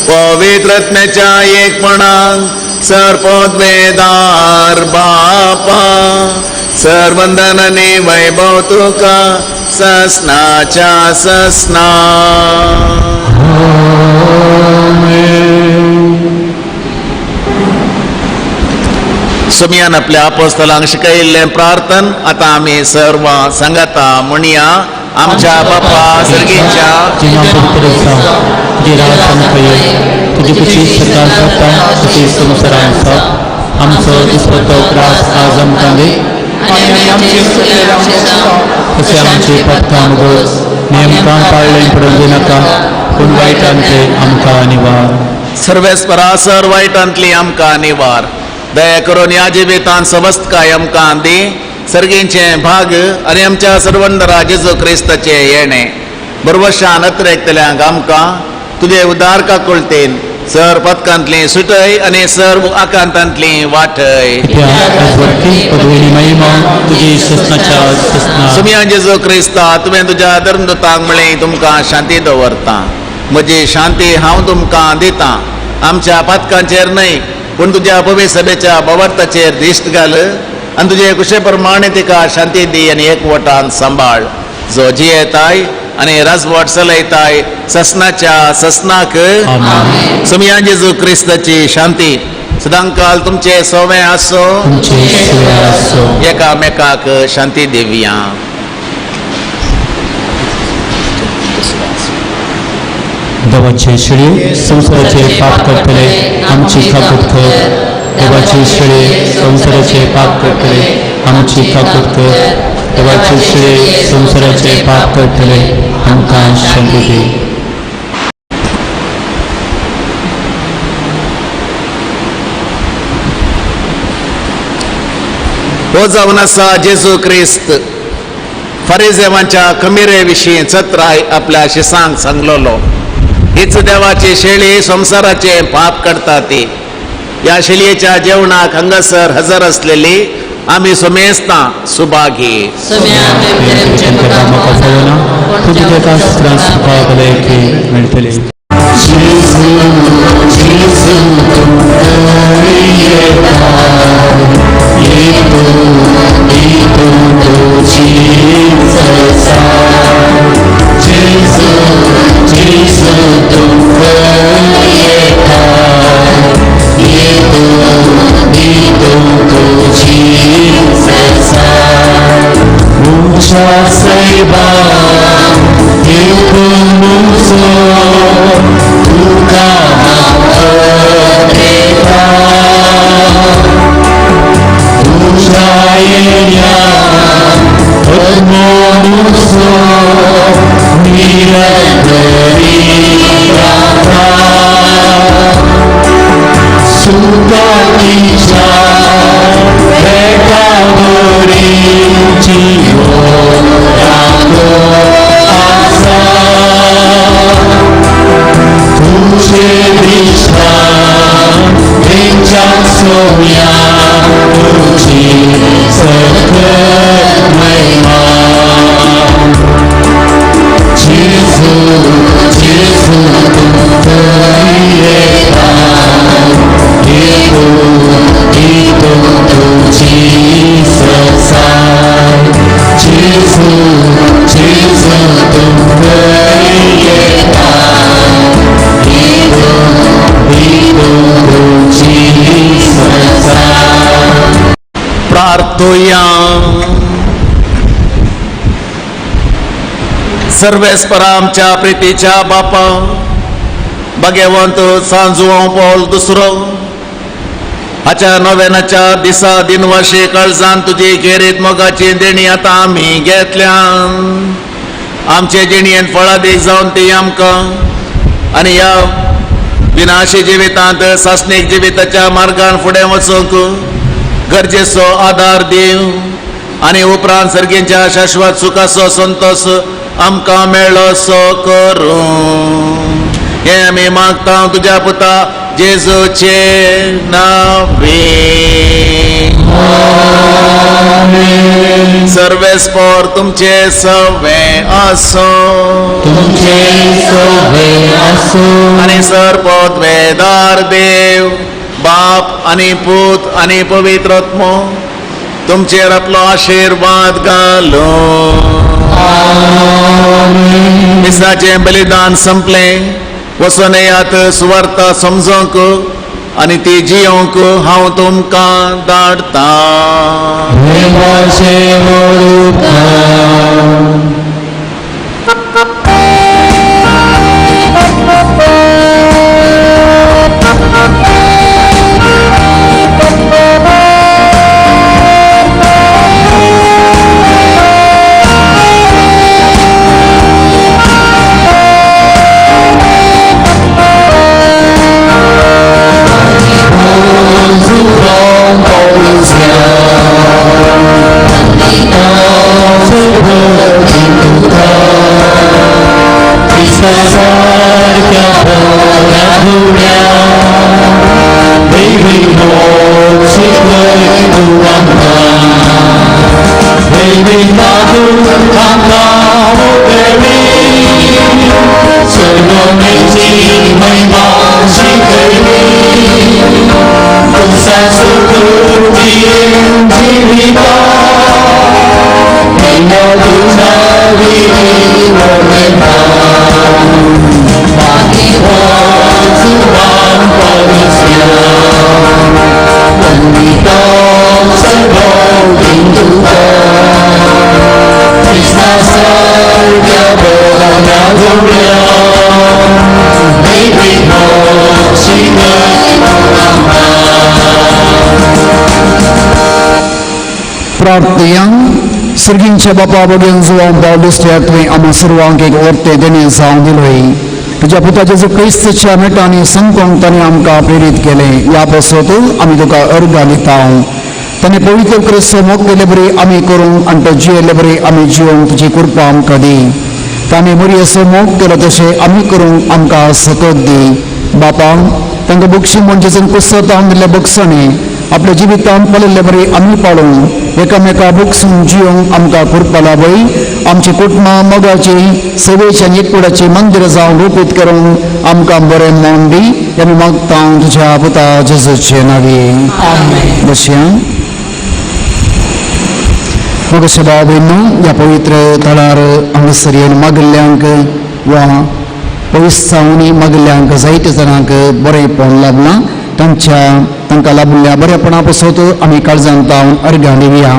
पवित्र आत्म्याच्या एकपणाक सर्पोद्वेदार बापा, सर्वंदन आनी वैभव तुका ससनाच्या ससना. सुमियान आपल्या अपोस्तलांक शिकयिल्लें प्रार्थन आतां आमी सर्व सांगता म्हणया. आमच्या बापा सर्गीच्या, तुजी राज आमकां ये, तुजी खुशी सरकार जाता तशी संवसारांत आसा. आमचो दिसपट्टो ग्रास आज आमकां दी, तशें आमची पथकां मुगोस नेमकां पाळ्ळें पडून दिनाका, पूण वायटांतले आमकां निवार. सर्वेस्परा सर वायटांतली आमकां निवार. दया करून ह्या जिवितांत सवस्तकाय आमकां दी, सर्गींचें भाग आनी आमच्या सर्वंदरा जेजू क्रिस्ताचें येणें बरवशान अत्रेकतल्यांक आमकां तुजे उदार काकुळतेन सर पथकांतली सुटय आनी सर्व आकांतांतली वाटय. सुमिया जेजू क्रिस्ता, तुवें तुज्या धर्मदूतांक म्हळें तुमकां शांती दवरता, म्हजी शांती हांव तुमकां दितां. आमच्या पातकांचेर न्हय पूण तुज्या पवित्र सभेच्या बवार्थाचेर दिश्ट घाल आनी तुजे कुशे प्रमाणे तिका शांती दी आनी एकवटान सांबाळ, जो जियेताय आनी राजवट चलयताय ससनाच्या ससनाक. सुमिया जेजू क्रिस्ताची शांती सदांकाल तुमचे सोवे आसो. एकामेकाक शांती दिवया. देवाचे शेळी संवसाराचे पाप करतले आमची काकूत कर. देवाचे शेळी संवसाराचे पाप करतले आमची काकूत कर. देवाचे शेळी संवसाराचे पाप करतले आमकां शांती दी. हो जावन आसा जेजू क्रिस्त फारिजेवांच्या खमिरे विशीं चत्राय आपल्या शिसांक सांगलोलो. हीच देवाची शेळी संवसाराचे पाप काडटा ती. ह्या शेळयेच्या जेवणाक हांगासर हजर आसलेली आमी सुमेस्तां सुभागी. Jehovah. जेजू जेजू तुमकां येता दिदू दिदू तुजी संसार. प्रार्थुया. सर्वेस्परा आमच्या प्रितीच्या बापा भगवंत सांजुआंव पौल दुसरो हाच्या नव्यानाच्या दिसा दिनवाशी काळजान तुजी खेरीत मोगाची देणी आतां आमी घेतल्या. आमचे जिणेंत फळादीक जावन ती आमकां आनी ह्या विनाशी जिवितांत सासणीक जिविताच्या मार्गान फुडें वचूंक गरजेचो आदार दिव आनी उपरांत सर्गींच्या शाश्वत सुखाचो संतोश आमकां मेळ्ळो सो करूं. हें आमी मागता तुज्या पुता जेजूचे नांवे. सर्वेस्पोर तुमचे सवे आसूं तुमचे सवे आसूं. आनी सर्वोत्वेदार देव बाप आनी पूत आनी पवित्र आत्मो तुमचेर आपलो आशिर्वाद घालूं. मिसाचें बलिदान संपलें. वचून येयात सुवार्ता समजूंक आनी ती जियोंक हांव तुमकां धाडटा. देवाचें उपकार. प्रार्थया. सर्गींच्या बापा बगेन जुवांव पावल दुसऱ्या तुवें आमा सर्वांक एक वर्तें देणें जावन दिलोय. तुज्या पुता जेजू क्रिस्ताच्या मेटांनी संकोंक ताणें आमकां प्रेरीत केलें. ह्या पासत आमी तुका अर्गां दिता. ताणें पवित्र क्रिस्त मोग केल्ले बरी आमी करूंक आनी तो जियेल्ले बरी आमी जिवंक तुजी कृपा आमकां दी. ताणें मरियेचो मोग केलो तशें आमी करूंक आमकां सकत दी. बापा तांकां बक्षी म्हूण जेजून कुसत हांव दिल्ले बक्षणे आपल्या जिवितांत पळयल्ले बरी आमी पाळूंक एकामेका बक्षून जिवंक आमकां कृपा लाभय. आमची कुटुंबां मोगाची सेवेची आनी एकवटाची मंदिर जावन रुपीत करूंक आमकां बरें मन दी. आमी मागता तुज्या पुता जेजूचे नांवे. बसया. मोगाच्या भाव भयणींनो, ह्या पवित्र थळार हांगासर येवन मागिल्ल्यांक वा पविस्तांवनी मागिल्ल्यांक जायते जाणांक बरेंपण लाभलां. तांच्या तांकां लाभिल्ल्या बरेपणा पासत आमी काळजान तावन अर्गां दिवया.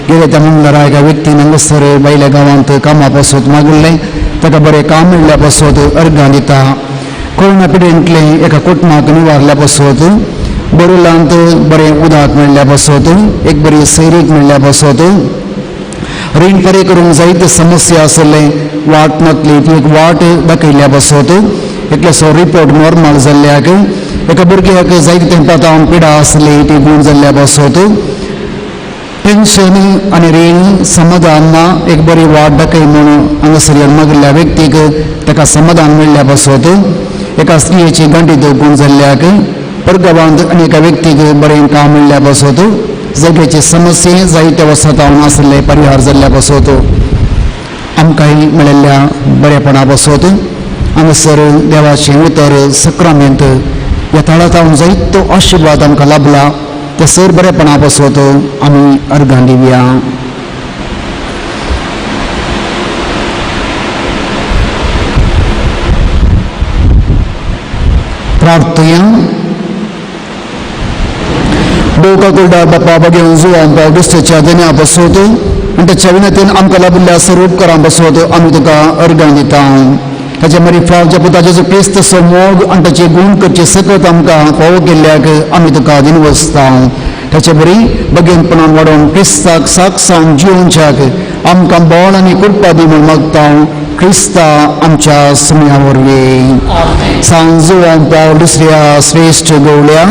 गेल्या त्या मंगळारा एका व्यक्तीन हांगासर भायल्या गांवांत कामा पासत मागिल्लें. ताका बरें काम मेळ्ळ्या पासत अर्गां दिता. कोरोना पिडेंतलें एका कुटुंबाक निवारल्या पासत, बोरुलांत बरें उदक मेळ्ळ्या पासत, एक बरी सैरीक मेळ्ळ्या पासत, रीण परे करूंक जायते समस्या आसले वाट नातली ती एक वाट दाखयल्ल्या पासत, एकल्याचो रिपोर्ट नॉर्मल जाल्ल्याक, एका भुरग्याक जायते तेंपा पिडा आसली ती गूण जाल्ल्या पासत, पेन्शन आनी रीण समाधान ना एक बरी वाट दाखय म्हणून हांगासर मागिल्ल्या व्यक्तीक ताका समाधान मेळ्ळ्या पासत, एका स्त्रियेची गांठीत गूण जाल्ल्याक, परगांवांत आनी एका व्यक्तीक बरें काम मेळ्ळ्या पासत, जाग्याची समस्ये जायत्या वर्सां तावन आसले परिहार जाल्ल्या पासत, आमकांय मेळिल्ल्या बरेपणा पासत हांगासर देवाचें उतर सक्रामेंत ह्या थळा तावन जायतो आशिर्वाद आमकां लाभला ते सर बरेपणा पासत आमी अर्गां दिवया. प्रार्थया. भोव बापा बगेवन जुवान पाव दुसऱ्याच्या देण्या बसवत आनी ताच्या विनंतीन आमकां लाबिल्ल्या सर्व उपकारां बसवत आमी तुका अर्गां दिता. ताच्या मरी फावच्या पुता जेजू क्रिस्तचो मोग आनी ताचे गूण करचे सकत आमकां फावो केल्ल्याक आमी तुका दिनवसता. ताचे बरी बगेनपणान वाडोवन क्रिस्ताक साक सावन जिवोवच्याक आमकां बळ आनी कृपा दी म्हूण मागता क्रिस्ता आमच्या सुम्या वरवीं. सांजुवान पाव दुसऱ्या श्रेश्ठ गवळ्या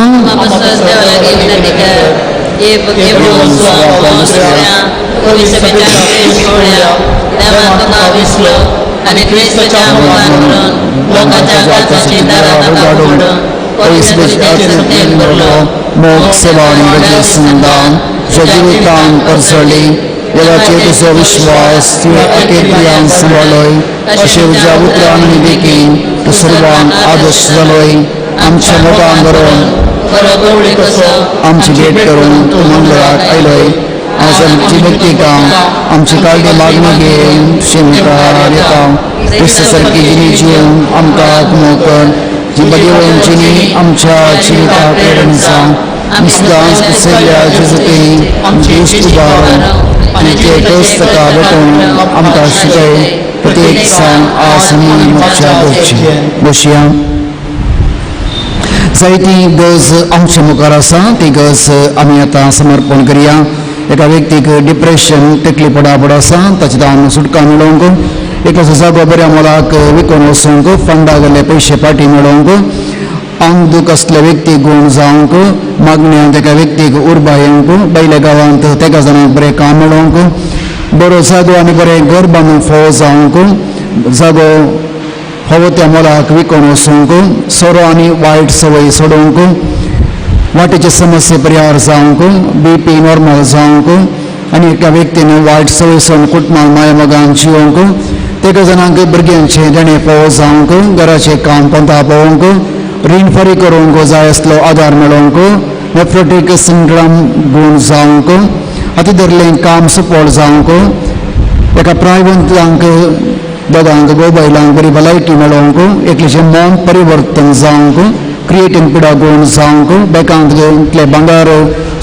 मोग सेवा आनी संदान जिवितान परसळी देवाचेर तुजो विश्वास तुवें अकेप्रियान सांबाळय अशें तुज्या उतरान आनी देखीन तूं सर्वांक आदर्श जालोय. आमच्या मोगान बरोवन आमची भेट करून तूं मंगळाक आयलोय. आज आमची भक्तिका आमची काळजी मागणी घेवन शेमकार येता. क्रिस्त सारकी जिणी जिवन आमकां मोकर जी बगेवन जिणी आमच्या जिविताक प्रेरण जावं. आमी सदांच पुसयल्ल्या जेजुती आमची इश्ट उबारून आनी ते कस्त ताका भेटोवन आमकां शिकय. प्रत्येक सांग आस आनी मोक्षा करची. बसया. जायती गरज आमच्या मुखार आसा ती गरज आमी आतां समर्पण करया. एका व्यक्तीक डिप्रेशन तकली पडापड आसा ताचे तावन सुटका मेळोवंक, एकलो जागो बऱ्या मोलाक विकून वचूंक, फंडा गेल्ले पयशे पाटी मेळोवंक, आंग दूख आसल्या व्यक्तीक गूण जावंक, मागण्यांत एका व्यक्तीक उर्बा येवंक, बैल्या गांवांत तेका जाणांक बरें काम मेळोवंक, बरो जागो आनी बरें घर बांदूंक फावो जावंक, जागो फावो त्या मोलाक विकून वचूंक, सोरो आनी वायट संवय सोडोवंक, वाटेचे समस्ये परिहार जावंक, बी पी नॉर्मल जावंक आनी एका व्यक्तीन वायट संवय सोडून कुटुंबाक माया मोगान जिवोवंक, तेका जाणांक भुरग्यांचें देणें फावो जावंक, घराचें काम पंथा पळोवंक, रीण फारीक करूंक जाय आसलो आदार मेळोवंक, नेफ्रोटीक सिंड्रम गूण जावंक, हाती धरलें काम सुपळ जावंक, एका प्रायवंतांक दोगांक घोव बायलांक बरी भलायकी मेळोवंक, एकलेचें मन परिवर्तन जावंक, क्रिएटीन पिडा गूण जावंक, बँकांतले भांगार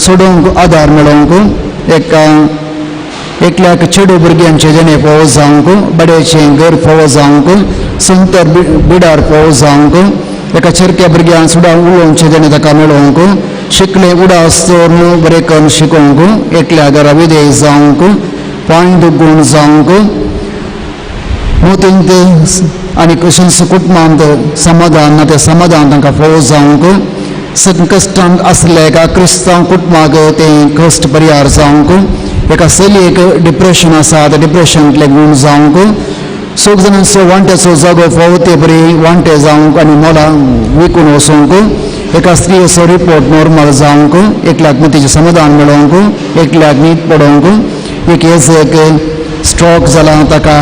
सोडोवंक आदार मेळोवंक, एका एकल्याक चेडू भुरग्यांचें जेणें फावो जावंक, बड्याचें घर फावो जावंक, सुंतर बिडार फावो जावंक, एका चेरक्या भुरग्यांक सुद्दां उलोवचें जेणें ताका मेळोवंक, शिकलें उडास दवरून बरें करून शिकोवंक, एकल्या घरा विदेश जावंक, पांय दुगूण जावंक, मोतींत आनी कशेंच कुटुंबांत समाधान ना तें समाधान तांकां फावो जावंक, संकश्टांत आसले एका क्रिस्तांव कुटुंबाक तें कश्ट परिहार जावंक, एका चलयेक डिप्रेशन आसा त्या डिप्रेशनांतलें गूण जावंक, सग जाणांचो वांट्याचो जागो फावो ते बरी वांटे जावंक आनी मोलां विकून वचूंक, एका स्त्रियेचो रिपोर्ट नॉर्मल जावंक, एकल्याक मतीचें समाधान मेळोवंक, एकल्याक न्हीद पडोवंक, एक एक स्ट्रोक जाला ताका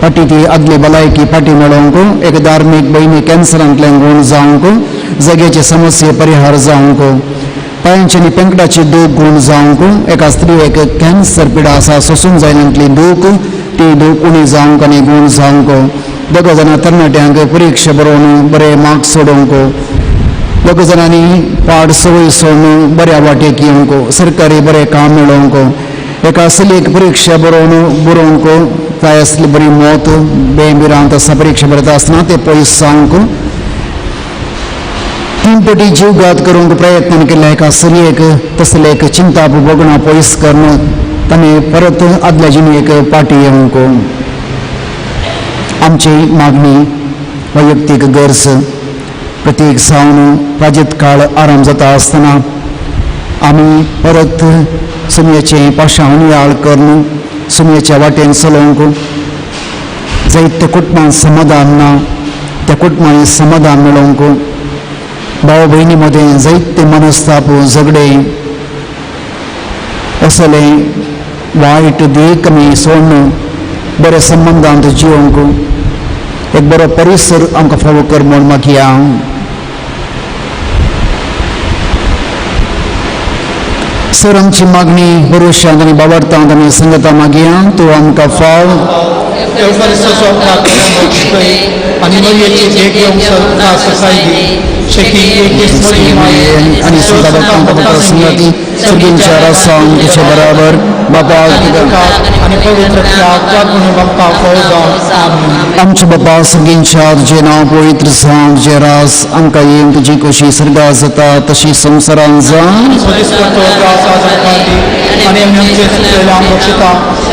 फाटी ती आदली भलायकी फाटी मेळोवंक, एक धार्मीक भयणी कॅन्सरांतल्यान गूण जावंक, जाग्याचे समस्ये परिहार जावंक, पांयांची आनी पेंकडाची दूख गूण जावंक, एका स्त्रियेक कॅन्सर पिडा आसा सोसूंक जायनातली दूख ती दूख उणी जावंक आनी गूण जावंक, दोग जाणां तरणाट्यांक परिक्षा बरोवन बरे मार्क्स सोडोवंक, दोग जाणांनी पाड संवय सोडून बऱ्या वाटेक येवंक, सरकारी बरें काम मेळोवंक, एका चलयेक परिक्षा बरोवन बरोवंक जाय आसली बरी मौत बेभिरांत आसा परिक्षा बरयता आसतना तें पयस जावंक, तीन पटी जीवघात करूंक प्रयत्न केल्ल्या एका चलयेक तसले एक चिंता भोगणां पयस करून ताणें परत आदल्या जिणेक पाटी येवंक. आमची मागणी वैयक्तीक गरज प्रत्येक जावन प्राजीत काळ आराम जाता आसतना आमी परत सुमयेचें पाशांव नियाळ करून सुमयेच्या वाटेन चलोवंक, जायते कुटुंबांत समाधान ना त्या कुटुंबांनी समाधान मेळोवंक, भाव भयणी मदें जायते मनस्ताप झगडे असले वायट देख आमी सोडून बऱ्या संबंदांत जिवोवंक एक बरो परिसर आमकां फावो कर म्हूण मागया. सर आमची मागणी भरोशांत आनी बाबडतांत आमी संगता मागया. तूं आमकां फाव एवकारिस्ताचो आमकां शिकय आनी मरियेची देख घेवंक आमकां ससाय दी. शेकी एक दीस मरिये माये आनी सदां भक्तां संगाती सर्गींच्या रासांक तुजे बराबर बापा आनी पवित्र आत्म्याक आमकां फावो जावं. आमेन. आमच्या बापा सर्गींच्या तुजें नांव पवित्र जावं, तुजें रास आमकां येवन, तुजी खोशी सर्गां जाता तशी संवसारांत जावं. स्वदिस्पडतो ग्रास आज आमकां दी आनी आमी आमचे चुकलेले आम बक्षिता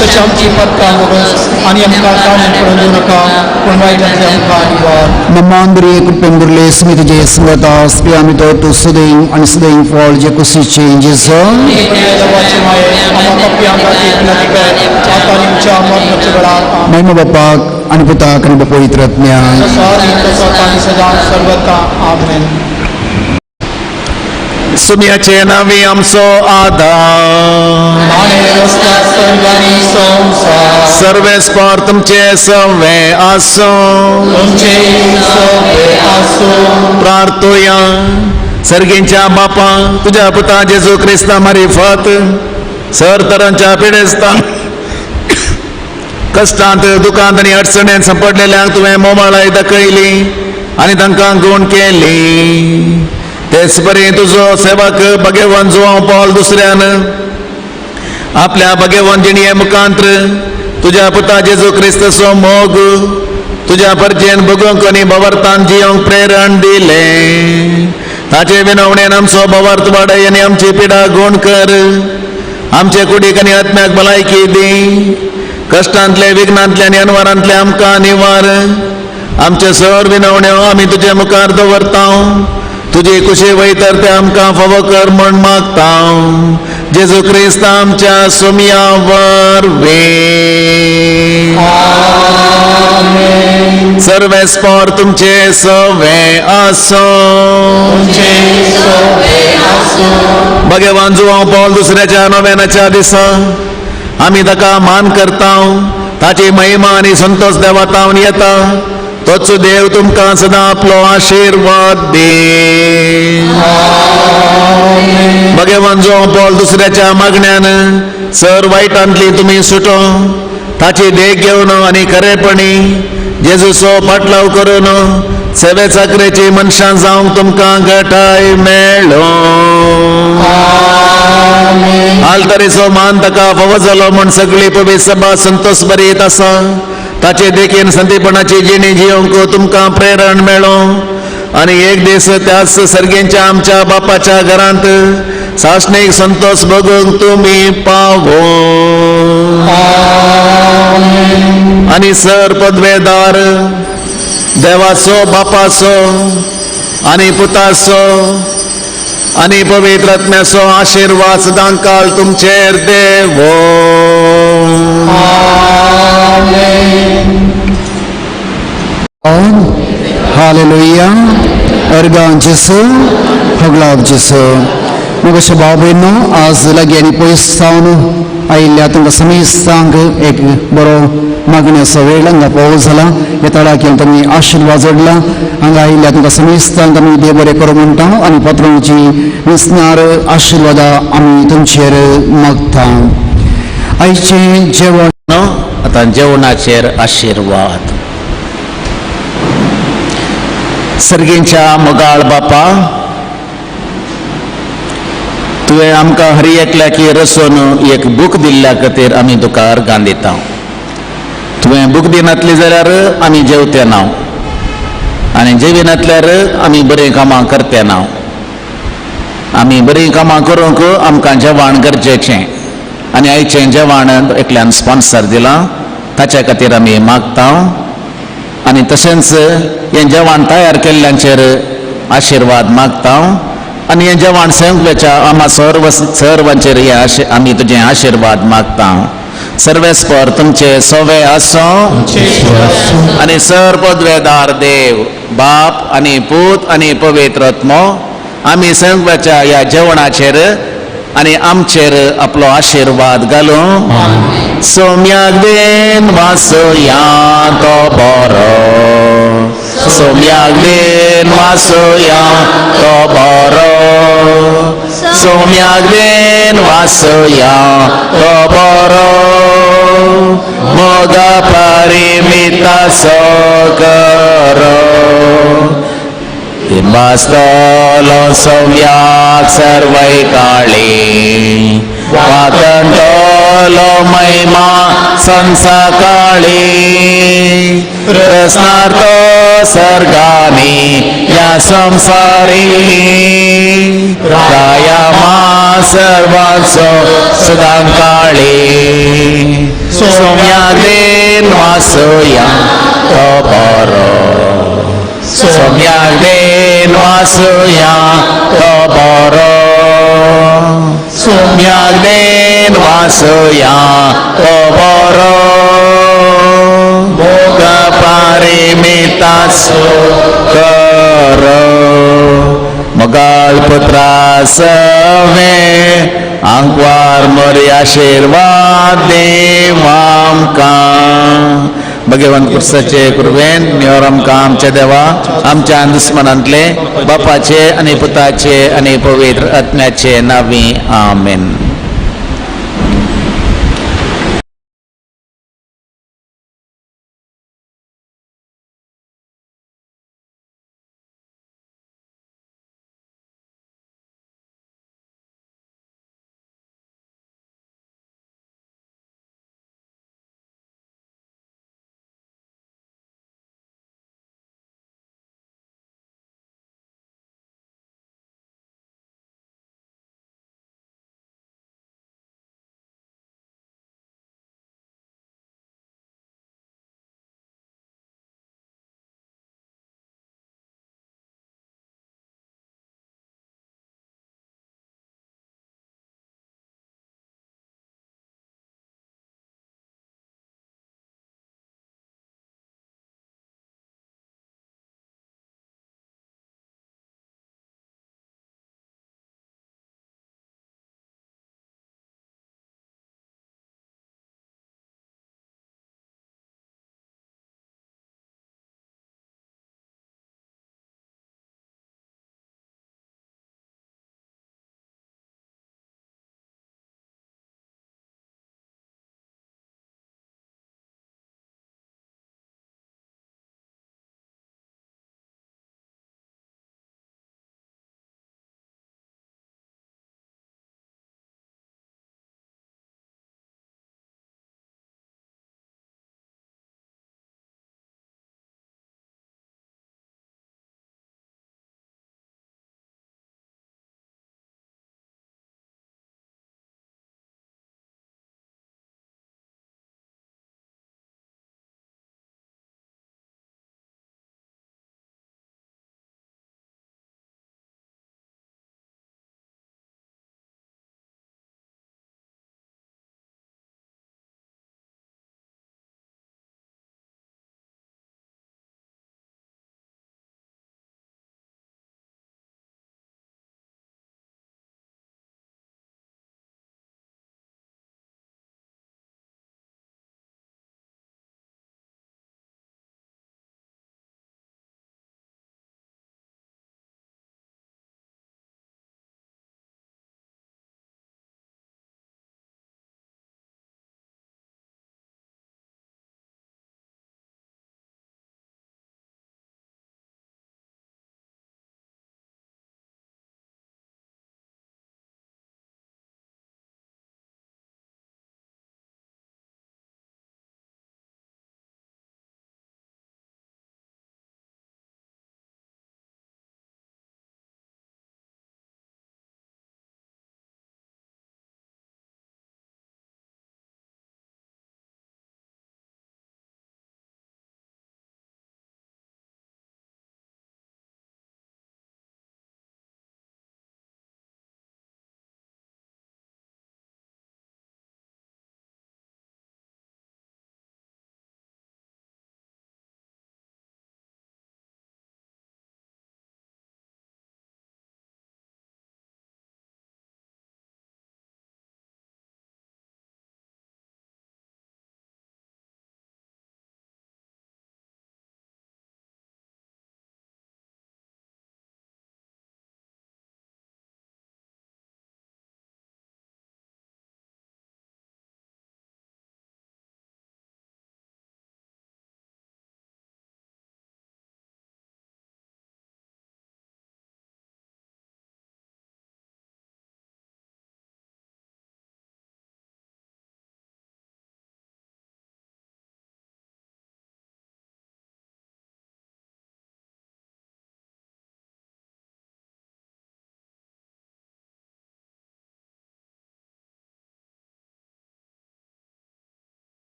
तशें आमची पत्ता बगस आनी आमकां ताणून पडून दिवं नाका पूण वायटांतले आमकां निवार. मम्मांद्रिय कृपेंदुरले स्मी तुजे संगता स्त्री आमी तो तूं सदैव आनी सदैव फळ जे कुशीचे जेजू. देवाचे माये आमकां पापयां खातीर विनंती कर आतां आनी आमच्या मरणाच्या वेळार. आमेन. महिमा बापाक आनी पुताक आनी पवित्र आत्म्याक. जसो आदी तसो आतां आनी सदां सर्वथा. आमेन. सुम्याचे नावी आमचो आदार आनी रस्ता सर्वांनी संवसार सर्वेस्पर तुमचे सवे आसूं. तुमचे सवे आसूं. प्रार्थुया. सर्गींच्या बापा, तुज्या पुता जेजू क्रिस्ता मारिफत सर तरांच्या पिडेस्तां कश्टांत दुखांत आनी अडचणेंत सांपडलेल्यांक तुवें मोमाळाय दाखयली आनी तांकां गूण केली. तेच परी तुजो सेवक भगेवन जुवांव पॉल दुसऱ्यान आपल्या भगेवन जिणये मुखांत्र तुज्या पुता जेजू क्रिस्ताचो मोग तुज्या परजेन भोगूंक आनी भवर्तान जियोंक प्रेरण दिलें. ताचे विनवणेन आमचो भवार्थ वाडय आनी आमची पिडा गूण कर. आमचे कुडीक आनी आत्म्याक भलायकी दी. कश्टांतले विघ्नांतले आनी अनवरांतले आमकां निवार. आमचे सर विनवण्यो आमी तुजे मुखार दवरता. तुजी कुशी वयतर ते आमकां फावो कर म्हण मागता. जेजू क्रिस्त आमच्या सोमया वरवीं. सर्वेस्पर तुमचे सवे आसूं. भगवान जुवांव पॉल दुसऱ्याच्या नव्यानाच्या दिसा आमी ताका मान करता. ताची महिमा आनी संतोष देवातावन येता. तोच देव तुमकां सदां आपलो आशिर्वाद दी. भगवान जुवांव पॉल दुसऱ्याच्या मागण्यान सर वायटांतली तुमी सुटो. ताची देख घेवन आनी खरेपणी जेजूचो पाटलाव करून सेवे चाकरेची मनशां जावंक तुमकां घटाय मेळो. आल्तरीचो मान ताका फावो जालो म्हूण सगळी पवित्र सभा संतोष बरीत आसा. ताचे देखीन संतीपणाची जिणी जियोंक तुमकां प्रेरण मेळो आनी एक दीस त्याच सर्गेंच्या आमच्या बापाच्या घरांत सासणीक संतोष भोगूंक तुमी पावो. आनी सर पदवेदार देवाचो बापाचो आनी पुताचो आनी पवित्र आत्म्याचो आशिर्वाद सदांकाल तुमचेर देवो. हालेलुया. अर्गां जेसू, होगलाव जेसू. मग भाव भयणो, आज लागीं आनी पयस सावन आयिल्ल्या तुमकां समेस्तांक एक बरो मागण्याचो वेळ हांगा पावस जाला. ह्या तळाक येवन तुमी आशिर्वाद जोडला. हांगा आयिल्ल्या तुमकां समेस्तांक आमी देव बरें करूं म्हणटा आनी पत्रांची विसनार आशिर्वादां आमी तुमचेर मागता. आयचें जेवण आतां जेवणाचेर आशिर्वाद. सर्गींच्या मोगाळ बापा, तुवें आमकां हर एकल्याक रसून एक बूक दिल्ल्या खातीर आमी तुका अर्गां दिता. तुवें बूक दिनातली जाल्यार आमी जेवते ना आनी जेविनातल्यार आमी बरीं कामां करते ना. आमी बरीं कामां करूंक आमकां जेवण गरजेचें आनी आयचें जेवण एकल्यान स्पॉन्सर दिलां ताच्या खातीर आमी मागता. आनी तशेंच हें जेवण तयार केल्ल्यांचेर आशिर्वाद मागता आनी हें जेवण संवच्या आमा सर्व सर्वांचेर हे आमी तुजे आशिर्वाद मागता. सर्वेस्पर तुमचे सोवे आसूं आनी सर पदवेदार देव बाप आनी पूत आनी पवित्र आत्मो आमी संवच्या ह्या जेवणाचेर आनी आमचेर आपलो आशिर्वाद घालूं. सोम्याक then वासया तो बरो, सोम्याक then वासया तो बरो, सोम्याक then वासया तो बरो, मोगा पारी भासतलो सव्याक सर्वय काळी वातंटलो महिमा संसाकाळी रसनार्थ सर्गानी या संसारी राया सर्वांचो सदां काळी सोम्यागेन वासया तो बरो सोम्यागेन वासया तो बरो सोम्यागेन वासया तो बरो मोग पारिमितासो कर मोगाळ पुत्रा सवे आंकवार मोरी आशिर्वाद देव आमकां. भगवंत पुरसाचे कृपेन निवर आमकां आमच्या देवा आमच्या दुस्मनांतले बापाचे आनी पुताचे आनी पवित्र आत्म्याचे नावी आमेन.